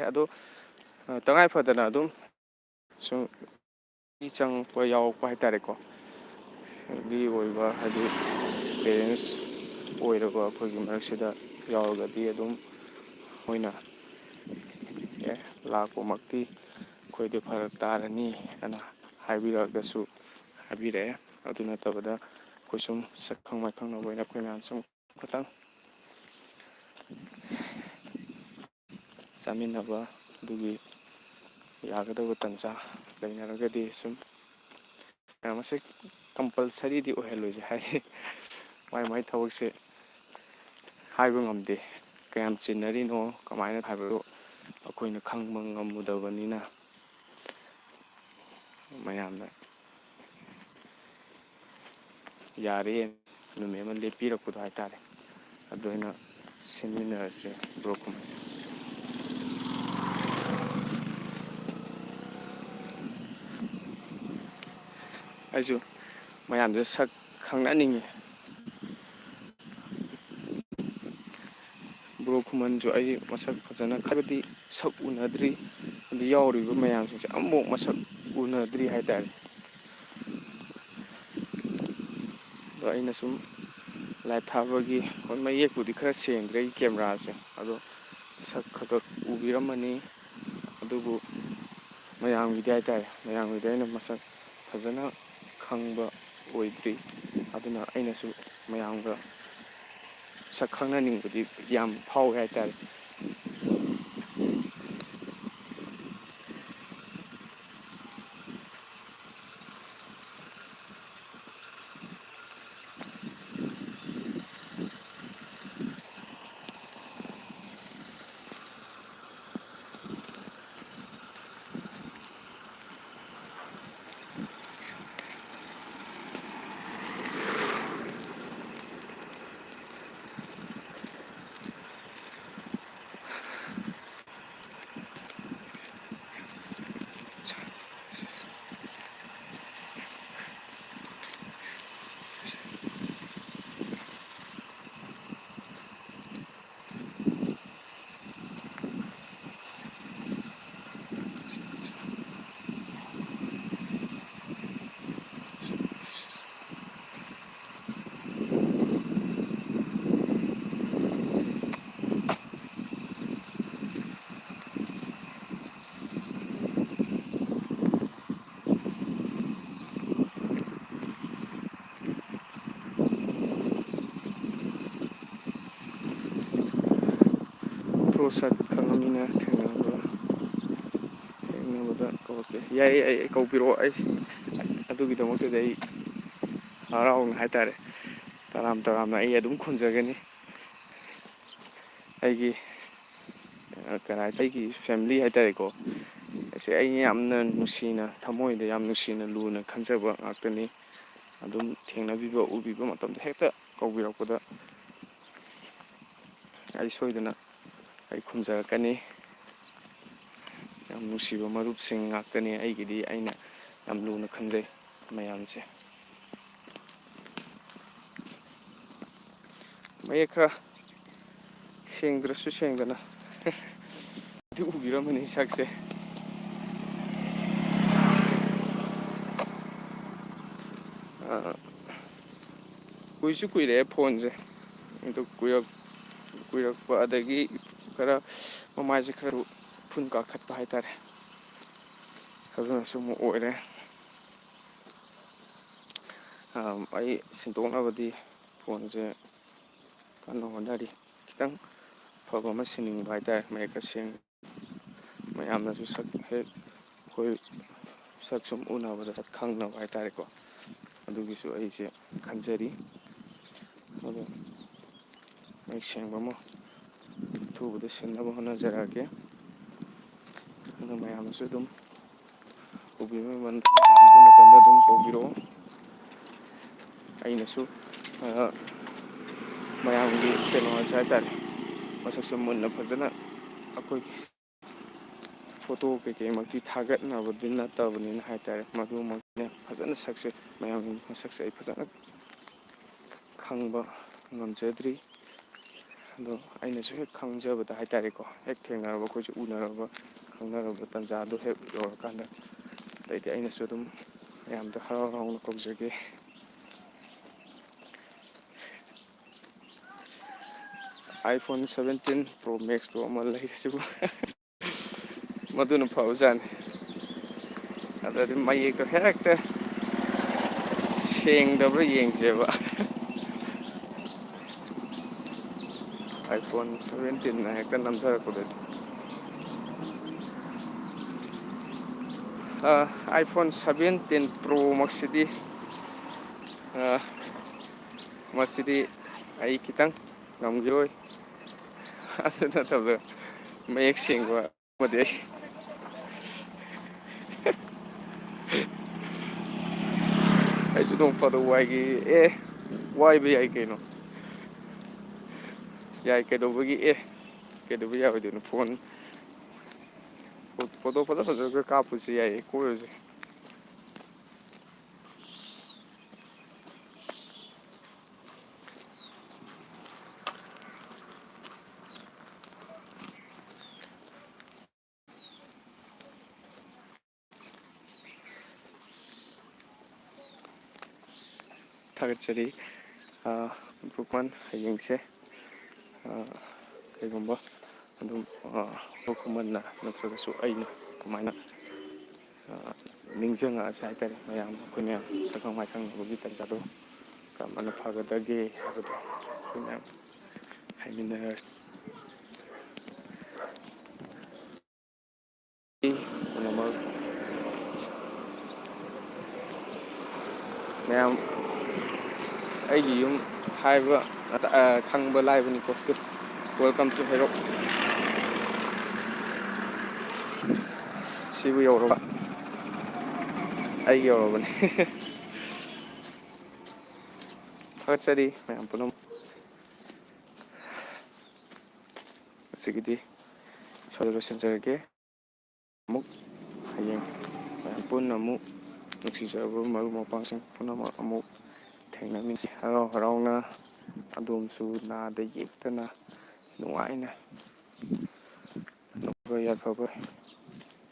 ꯑꯗꯣ, ꯑ, ꯇꯉꯥꯏ ꯐꯗꯅ ꯑꯗꯨꯝ ꯁꯨꯝ ꯃꯤ ꯆꯪꯉꯛꯄ ꯌꯥꯎꯔꯛꯄ ꯍꯥꯏꯇꯥꯔꯦꯀꯣ, ꯐꯦꯃꯤꯂꯤ ꯑꯣꯏꯕ, ꯍꯥꯏꯗꯤ ꯄꯦꯔꯦꯟꯁ ꯑꯣꯏꯔꯕ ꯑꯩꯈꯣꯏꯒꯤ ꯃꯔꯛꯁꯤꯗ ꯌꯥꯎꯔꯒꯗꯤ ꯑꯗꯨꯝ ꯃꯣꯏꯅ, "ꯑꯦ, ꯂꯥꯛꯄꯃꯛꯇꯤ ꯑꯩꯈꯣꯏꯗꯤ ꯐꯔꯛ ꯇꯥꯔꯅꯤ ꯍꯥꯏꯅ ꯍꯥꯏꯕꯤꯔꯛꯑꯒꯁꯨ ꯍꯥꯏꯕꯤꯔꯛꯑꯦ꯫ ꯑꯗꯨ ꯅꯠꯇꯕꯗ ꯑꯩꯈꯣꯏ ꯁꯨꯝ ꯁꯛ ꯈꯪ ꯃꯥꯏ ꯈꯪꯅꯕ ꯑꯣꯏꯅ ꯑꯩꯈꯣꯏ ꯃꯌꯥꯝ ꯁꯨꯝ ꯈꯇꯪ ꯆꯥꯃꯤꯟꯅꯕ ꯑꯗꯨꯒꯤ ꯌꯥꯒꯗꯕ ꯇꯥꯟꯖꯥ ꯂꯩꯅꯔꯒꯗꯤ ꯁꯨꯝ ꯃꯌꯥꯝ ꯑꯁꯦ compulsoryꯗꯤ ꯑꯣꯏꯍꯜꯂꯣꯏꯁꯦ, ꯍꯥꯏꯗꯤ ꯃꯥꯏ ꯃꯥꯏ ꯊꯕꯛꯁꯦ ꯍꯥꯏꯕ ꯉꯝꯗꯦ꯫ ꯀꯌꯥꯝ ꯆꯤꯟꯅꯔꯤꯅꯣ, ꯀꯃꯥꯏꯅ ꯍꯥꯏꯕꯗꯣ ꯑꯩꯈꯣꯏꯅ ꯈꯪꯕ ꯉꯝꯃꯨꯗꯕꯅꯤꯅ, ꯃꯌꯥꯝꯅ ꯌꯥꯔꯦ, ꯅꯨꯃꯤꯠ ꯑꯃ ꯂꯦꯞꯄꯤꯔꯛꯄꯗꯣ ꯍꯥꯏꯇꯥꯔꯦ꯫ ꯑꯗꯨ ꯑꯣꯏꯅ ꯁꯤꯟꯃꯤꯟꯅꯔꯁꯦ, ꯕ꯭ꯔꯣ ꯈꯨꯃꯟ꯫ ꯑꯩꯁꯨ ꯃꯌꯥꯝꯗ ꯁꯛ ꯈꯪꯅꯅꯤꯡꯉꯤ꯫ ꯕ꯭ꯔꯣ ꯈꯨꯃꯟꯁꯨ ꯑꯩ ꯃꯁꯛ ꯐꯖꯅ, ꯍꯥꯏꯕꯗꯤ ꯁꯛ ꯎꯅꯗ꯭ꯔꯤ, ꯑꯗꯨ ꯌꯥꯎꯔꯤꯕ ꯃꯌꯥꯝꯁꯤꯡꯁꯦ ꯑꯃꯐꯥꯎ ꯃꯁꯛ ꯎꯅꯗ꯭ꯔꯤ ꯍꯥꯏꯇꯥꯔꯦ꯫ ꯑꯗꯣ ꯑꯩꯅ ꯁꯨꯝ live ꯊꯥꯕꯒꯤ, ꯍꯣꯏ, ꯃꯌꯦꯛꯄꯨꯗꯤ ꯈꯔ ꯁꯦꯡꯗ꯭ꯔꯦ ꯑꯩꯒꯤ cameraꯁꯦ, ꯑꯗꯣ ꯁꯛ ꯈꯔ ꯈꯔ ꯎꯕꯤꯔꯝꯃꯅꯤ꯫ ꯑꯗꯨꯕꯨ ꯃꯌꯥꯝꯒꯤꯗꯤ ꯍꯥꯏꯇꯥꯔꯦ, ꯃꯌꯥꯝꯒꯤꯗꯤ ꯑꯩꯅ ꯃꯁꯛ ꯐꯖꯅ ꯈꯪꯕ ꯑꯣꯏꯗ꯭ꯔꯤ꯫ ꯑꯗꯨꯅ ꯑꯩꯅꯁꯨ ꯃꯌꯥꯝꯒ ꯁꯛ ꯈꯪꯅꯅꯤꯡꯕꯗꯤ ꯌꯥꯝ ꯐꯥꯎꯋꯦ ꯍꯥꯏꯇꯥꯔꯦ꯫ ꯁꯛ ꯈꯪꯉꯃꯤꯅ ꯊꯦꯡꯅꯕ, ꯊꯦꯡꯅꯕꯗ ꯀꯧꯔꯛꯀꯦ꯫ ꯌꯥꯏꯌꯦ, ꯌꯥꯏꯌꯦ, ꯀꯧꯕꯤꯔꯛꯑꯣ꯫ ꯑꯩ ꯑꯗꯨꯒꯤꯗꯃꯛꯇꯗꯤ ꯑꯩ ꯍꯔꯥꯎꯅ ꯍꯥꯏꯇꯥꯔꯦ, ꯇꯔꯥꯝ ꯇꯔꯥꯝꯅ ꯑꯩ ꯑꯗꯨꯝ ꯈꯨꯝꯖꯒꯅꯤ꯫ ꯑꯩꯒꯤ, ꯑ, ꯀꯩ ꯍꯥꯏ-, ꯑꯩꯒꯤ ꯐꯦꯃꯤꯂꯤ ꯍꯥꯏꯇꯥꯔꯦꯀꯣ, ꯑꯁꯦ ꯑꯩ ꯌꯥꯝꯅ ꯅꯨꯡꯁꯤꯅ, ꯊꯃꯣꯏꯗ ꯌꯥꯝ ꯅꯨꯡꯁꯤꯅ, ꯂꯨꯅ ꯈꯟꯖꯕ ꯉꯥꯛꯇꯅꯤ꯫ ꯑꯗꯨꯝ ꯊꯦꯡꯅꯕꯤꯕ, ꯎꯕꯤꯕ ꯃꯇꯝꯗ ꯍꯦꯛꯇ ꯀꯧꯕꯤꯔꯛꯄꯗ ꯑꯩ ꯁꯣꯏꯗꯅ ꯑꯩ ꯈꯨꯝꯖꯔꯛꯀꯅꯤ꯫ ꯌꯥꯝ ꯅꯨꯡꯁꯤꯕ ꯃꯔꯨꯞꯁꯤꯡ ꯉꯥꯛꯇꯅꯤ ꯑꯩꯒꯤꯗꯤ, ꯑꯩꯅ ꯌꯥꯝ ꯂꯨꯅ ꯈꯟꯖꯩ ꯃꯌꯥꯝꯁꯦ꯫ ꯃꯌꯦꯛ ꯈꯔ ꯁꯦꯡꯗ꯭ꯔꯁꯨ ꯁꯦꯡꯗꯅ ꯑꯗꯨ ꯎꯕꯤꯔꯝꯃꯅꯤ ꯁꯛꯁꯦ꯫ ꯑꯥ, ꯀꯨꯏꯁꯨ ꯀꯨꯏꯔꯛꯑꯦ ꯐꯣꯟꯁꯦ, ꯑꯗꯨ ꯀꯨꯏꯔꯛ-, ꯀꯨꯏꯔꯛꯄ ꯑꯗꯒꯤ ꯈꯔ ꯃꯃꯥꯏꯁꯦ ꯈꯔ ꯎꯐꯨꯟ ꯀꯥꯈꯠꯄ ꯍꯥꯏꯇꯥꯔꯦ, ꯑꯗꯨꯅꯁꯨ ꯑꯃꯨꯛ ꯑꯣꯏꯔꯦ꯫ ꯑꯥ, ꯑꯩ ꯁꯤꯟꯗꯣꯛꯅꯕꯗꯤ ꯐꯣꯟꯁꯦ ꯀꯟꯅ ꯍꯣꯠꯅꯔꯤ꯫ ꯈꯤꯇꯪ ꯐꯕ ꯑꯃ ꯁꯤꯟꯅꯤꯡꯕ ꯍꯥꯏꯇꯥꯔꯦ, ꯃꯌꯦꯛꯀ ꯁꯦꯡ-, ꯃꯌꯥꯝꯅꯁꯨ ꯁꯛ ꯍꯦꯛ ꯑꯩꯈꯣꯏ ꯁꯛ ꯁꯨꯝ ꯎꯅꯕꯗ ꯁꯛ ꯈꯪꯅꯕ ꯍꯥꯏꯇꯥꯔꯦꯀꯣ, ꯑꯗꯨꯒꯤꯁꯨ ꯑꯩꯁꯦ ꯈꯟꯖꯔꯤ꯫ ꯑꯗꯣ ꯃꯌꯦꯛ ꯁꯦꯡꯕ ꯑꯃ ꯑꯊꯨꯕꯗ ꯁꯤꯟꯅꯕ ꯍꯣꯠꯅꯖꯔꯛꯑꯒꯦ꯫ ꯑꯗꯣ ꯃꯌꯥꯝꯅꯁꯨ ꯑꯗꯨꯝ ꯎꯕꯤꯕ ꯃꯇꯝꯗ ꯑꯗꯨꯝ ꯀꯧꯕꯤꯔꯛꯑꯣ꯫ ꯑꯩꯅꯁꯨ, ꯑ, ꯃꯌꯥꯝꯒꯤ ꯀꯩꯅꯣ ꯍꯥꯏꯁꯦ ꯍꯥꯏꯇꯥꯔꯦ, ꯃꯁꯛꯁꯦ ꯃꯨꯟꯅ ꯐꯖꯅ ꯑꯩꯈꯣꯏꯒꯤ ꯐꯣꯇꯣ ꯀꯩꯀꯩꯃꯛꯇꯤ ꯊꯥꯒꯠꯅꯕꯗꯤ ꯅꯠꯇꯕꯅꯤꯅ ꯍꯥꯏꯇꯥꯔꯦ, ꯃꯗꯨꯃꯛꯅꯦ ꯐꯖꯅ ꯁꯛꯁꯦ, ꯃꯌꯥꯝꯒꯤ ꯃꯁꯛꯁꯦ ꯑꯩ ꯐꯖꯅ ꯈꯪꯕ ꯉꯝꯖꯗ꯭ꯔꯤ꯫ ꯑꯗꯣ ꯑꯩꯅꯁꯨ ꯍꯦꯛ ꯈꯪꯖꯕꯗ ꯍꯥꯏꯇꯥꯔꯦꯀꯣ, ꯍꯦꯛ ꯊꯦꯡꯅꯔꯕ, ꯑꯩꯈꯣꯏꯁꯨ ꯎꯅꯔꯕ, ꯈꯪꯅꯔꯕ ꯇꯥꯟꯖꯥꯗꯣ ꯍꯦꯛ ꯌꯧꯔꯀꯥꯟꯗ, ꯑꯗꯩꯗꯤ ꯑꯩꯅꯁꯨ ꯑꯗꯨꯝ ꯃꯌꯥꯝꯗ ꯍꯔꯥꯎ ꯍꯔꯥꯎꯅ ꯀꯧꯖꯒꯦ꯫ iPhone seventeen Pro Max ꯇꯣ ꯑꯃ ꯂꯩꯔꯁꯤꯕꯨ꯫ ꯃꯗꯨꯅ ꯐꯕꯖꯥꯠꯅꯤ꯫ ꯑꯗꯨꯗꯤ ꯃꯌꯦꯛꯇꯣ ꯍꯦꯛꯇ ꯁꯦꯡꯗꯕ꯭ꯔꯥ ꯌꯦꯡꯁꯦꯕ꯫ iPhone seventeen ꯅ ꯍꯦꯛꯇ ꯅꯝꯊꯔꯛꯄꯗꯗꯤ꯫ ꯑ, iPhone seventeen Pro ꯃꯛꯁꯤꯗꯤ, ꯑ, ꯃꯁꯤꯗꯤ ꯑꯩ ꯈꯤꯇꯪ ꯉꯝꯈꯤꯔꯣꯏ꯫ ꯑꯗꯨ ꯅꯠꯇꯕꯗ ꯃꯌꯦꯛ ꯁꯦꯡꯕ ꯑꯃꯗꯤ ꯑꯩ, ꯑꯩꯁꯨ ꯅꯣꯡ ꯐꯥꯗꯣꯛ ꯋꯥꯏꯒꯦ꯫ ꯑꯦ, ꯋꯥꯏꯕ ꯌꯥꯏ ꯀꯩꯅꯣ꯫ ꯌꯥꯏ, ꯀꯩꯗꯧꯕꯒꯤ, ꯑꯦ, ꯀꯩꯗꯧꯕ ꯌꯥꯔꯣꯏꯗꯣꯏꯅꯣ? ꯐꯣꯟ, ꯐꯣꯇꯣ ꯐꯖ ꯐꯖꯕꯒ ꯀꯥꯞꯄꯁꯨ ꯌꯥꯏꯌꯦ, ꯀꯣꯏꯔꯨꯁꯦ꯫ ꯊꯥꯒꯠꯆꯔꯤ꯫ ꯑ, ꯕ꯭ꯔꯨꯛꯃꯟ, ꯍꯌꯦꯡꯁꯦ, ꯑ, ꯀꯩꯒꯨꯝꯕ ꯑꯗꯨꯝ, ꯑ, ꯕ꯭ꯔꯨꯛꯃꯟꯅ ꯅꯠꯇ꯭ꯔꯒꯁꯨ ꯑꯩꯅ ꯀꯃꯥꯏꯅ, ꯑ, ꯅꯤꯡꯁꯤꯡꯉꯛꯑꯁꯦ ꯍꯥꯏꯇꯥꯔꯦ, ꯃꯌꯥꯝ, ꯑꯩꯈꯣꯏ ꯃꯌꯥꯝ ꯁꯛꯈꯪ ꯃꯥꯏꯈꯪꯅꯕꯒꯤ ꯇꯥꯟꯖꯥꯗꯣ ꯀꯔꯝꯕꯅ ꯐꯒꯗꯒꯦ ꯍꯥꯏꯕꯗꯣ ꯑꯩꯈꯣꯏ ꯃꯌꯥꯝ ꯍꯥꯏꯃꯤꯟꯅꯔꯁꯤ꯫ ꯄꯨꯝꯅꯃꯛ ꯃꯌꯥꯝ, ꯑꯩꯒꯤ ꯌꯨꯝ ꯍꯥꯏꯕ, ꯑ, ꯈꯪꯕ ꯂꯥꯏꯕꯅꯤꯀꯣ꯫ Welcome to ꯍꯩꯔꯣꯛ꯫ ꯁꯤꯕꯨ ꯌꯧꯔꯕ? ꯑꯩ ꯌꯧꯔꯕꯅꯤ꯫ ꯊꯥꯒꯠꯆꯔꯤ ꯃꯌꯥꯝ ꯄꯨꯝꯅꯃꯛ꯫ ꯉꯁꯤꯒꯤꯗꯤ ꯁ꯭ꯋꯥꯏꯗ ꯂꯣꯏꯁꯤꯟꯖꯔꯒꯦ꯫ ꯑꯃꯨꯛ ꯍꯌꯦꯡ ꯃꯌꯥꯝ ꯄꯨꯟꯅ ꯑꯃꯨꯛ ꯅꯨꯡꯁꯤꯖꯔꯕ ꯃꯔꯨꯞ ꯃꯄꯥꯡꯁꯤꯡ ꯄꯨꯝꯅꯃꯛ ꯑꯃꯨꯛ ꯊꯦꯡꯅꯃꯤꯟꯅꯁꯤ꯫ ꯍꯔꯥꯎ ꯍꯔꯥꯎꯅ ꯑꯗꯣꯝꯁꯨ ꯅꯥꯗ ꯌꯦꯛꯇꯅ ꯅꯨꯡꯉꯥꯏꯅ ꯅꯣꯛꯄ ꯌꯥꯏꯐꯕ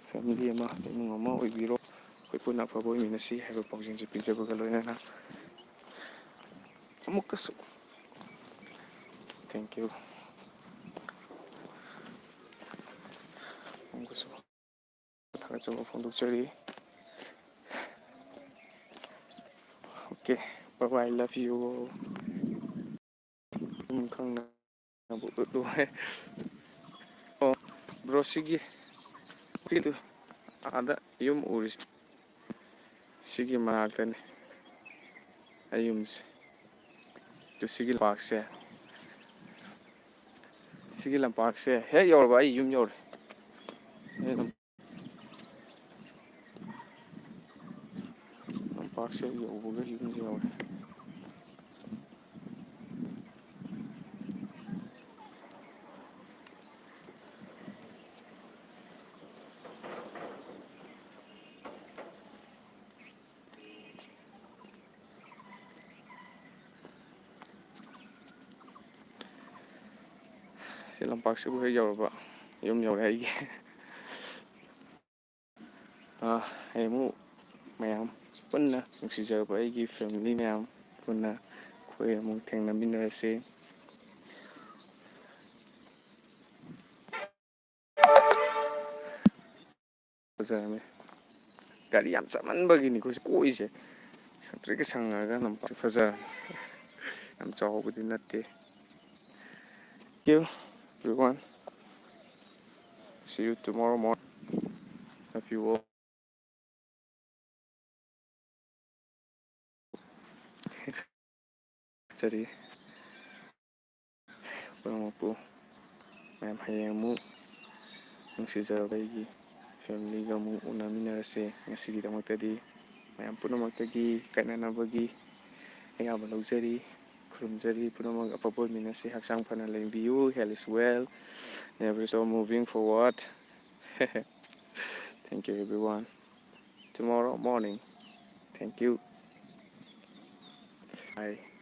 family ꯑꯃ, ꯏꯃꯨꯡ ꯑꯃ ꯑꯣꯏꯕꯤꯔꯣ꯫ ꯑꯩꯈꯣꯏ ꯄꯨꯟꯅ ꯑꯐꯕ ꯑꯣꯏꯃꯤꯟꯅꯁꯤ ꯍꯥꯏꯕ ꯄꯥꯎꯖꯦꯜꯁꯦ ꯄꯤꯖꯕꯒ ꯂꯣꯏꯅꯅ ꯑꯃꯨꯛꯀꯁꯨ thank you꯫ ꯑꯃꯨꯛꯀꯁꯨ ꯊꯥꯒꯠꯆꯕ ꯐꯣꯡꯗꯣꯛꯆꯔꯤ꯫ Okay, bye bye, love you all꯫ ꯃꯇꯨꯡ ꯈꯪꯅ ꯂꯣꯏꯔꯦ꯫ ꯑꯣ, ꯕ꯭ꯔꯣ, ꯁꯤꯒꯤ, ꯁꯤꯗꯨ ꯑꯥꯗ ꯌꯨꯝ ꯎꯔꯤꯁꯤ, ꯁꯤꯒꯤ ꯃꯅꯥꯛꯇꯅꯤ ꯑꯩ ꯌꯨꯝꯁꯦ꯫ ꯑꯗꯨ ꯁꯤꯒꯤ ꯂꯝꯄꯥꯛꯁꯦ, ꯁꯤꯒꯤ ꯂꯝꯄꯥꯛꯁꯦ ꯍꯦꯛ ꯌꯧꯔꯕ ꯑꯩ ꯌꯨꯝ ꯌꯧꯔꯦ꯫ ꯑꯩ ꯑꯗꯨꯝ ꯂꯝꯄꯥꯛꯁꯦ ꯌꯧꯕꯒ ꯌꯨꯝ ꯌꯧꯔꯦ꯫ ꯁꯤ ꯂꯝꯄꯥꯛꯁꯤꯕꯨ ꯍꯦꯛ ꯌꯧꯔꯕ ꯌꯨꯝ ꯌꯧꯔꯦ ꯑꯩꯒꯤ꯫ ꯑꯥ, ꯑꯩ ꯑꯃꯨꯛ ꯃꯌꯥꯝ ꯄꯨꯟꯅ, ꯅꯨꯡꯁꯤꯖꯔꯕ ꯑꯩꯒꯤ family ꯃꯌꯥꯝ ꯄꯨꯟꯅ ꯑꯩꯈꯣꯏ ꯑꯃꯨꯛ ꯊꯦꯡꯅꯃꯤꯟꯅꯔꯁꯤ꯫ ꯐꯖꯔꯝꯃꯦ꯫ ꯒꯥꯔꯤ ꯌꯥꯝ ꯆꯠꯃꯟꯕꯒꯤꯅꯤꯀꯣ ꯁꯤ ꯀꯣꯛꯏꯁꯦ꯫ ꯁꯪꯇ꯭ꯔꯤꯛꯀ ꯁꯪꯉꯒ ꯂꯝꯄꯥꯛꯁꯦ ꯐꯖꯔꯝꯃꯦ꯫ ꯌꯥꯝ ꯆꯥꯎꯕꯗꯤ ꯅꯠꯇꯦ꯫ Thank you, everyone. See you tomorrow morning. Love you all. ꯆꯔꯤ ꯄꯨꯝꯅꯃꯛꯄꯨ꯫ ꯃꯌꯥꯝ ꯍꯌꯦꯡ ꯑꯃꯨꯛ ꯅꯨꯡꯁꯤꯖꯔꯕ ꯑꯩꯒꯤ family ꯒ ꯑꯃꯨꯛ ꯎꯅꯃꯤꯟꯅꯔꯁꯦ꯫ ꯉꯁꯤꯒꯤꯗꯃꯛꯇꯗꯤ ꯃꯌꯥꯝ ꯄꯨꯝꯅꯃꯛꯇꯒꯤ ꯀꯥꯏꯅꯅꯕꯒꯤ ꯑꯌꯥꯕ ꯂꯧꯖꯔꯤ꯫ ꯈꯨꯔꯨꯝꯖꯔꯤ꯫ ꯄꯨꯝꯅꯃꯛ ꯑꯐꯕ ꯑꯣꯏꯃꯤꯟꯅꯁꯤ꯫ ꯍꯛꯆꯥꯡ ꯐꯅ ꯂꯩꯕꯤꯌꯨ꯫ Health is wealth. Never stop moving forward. Thank you, everyone. Tomorrow morning. Thank you. Bye.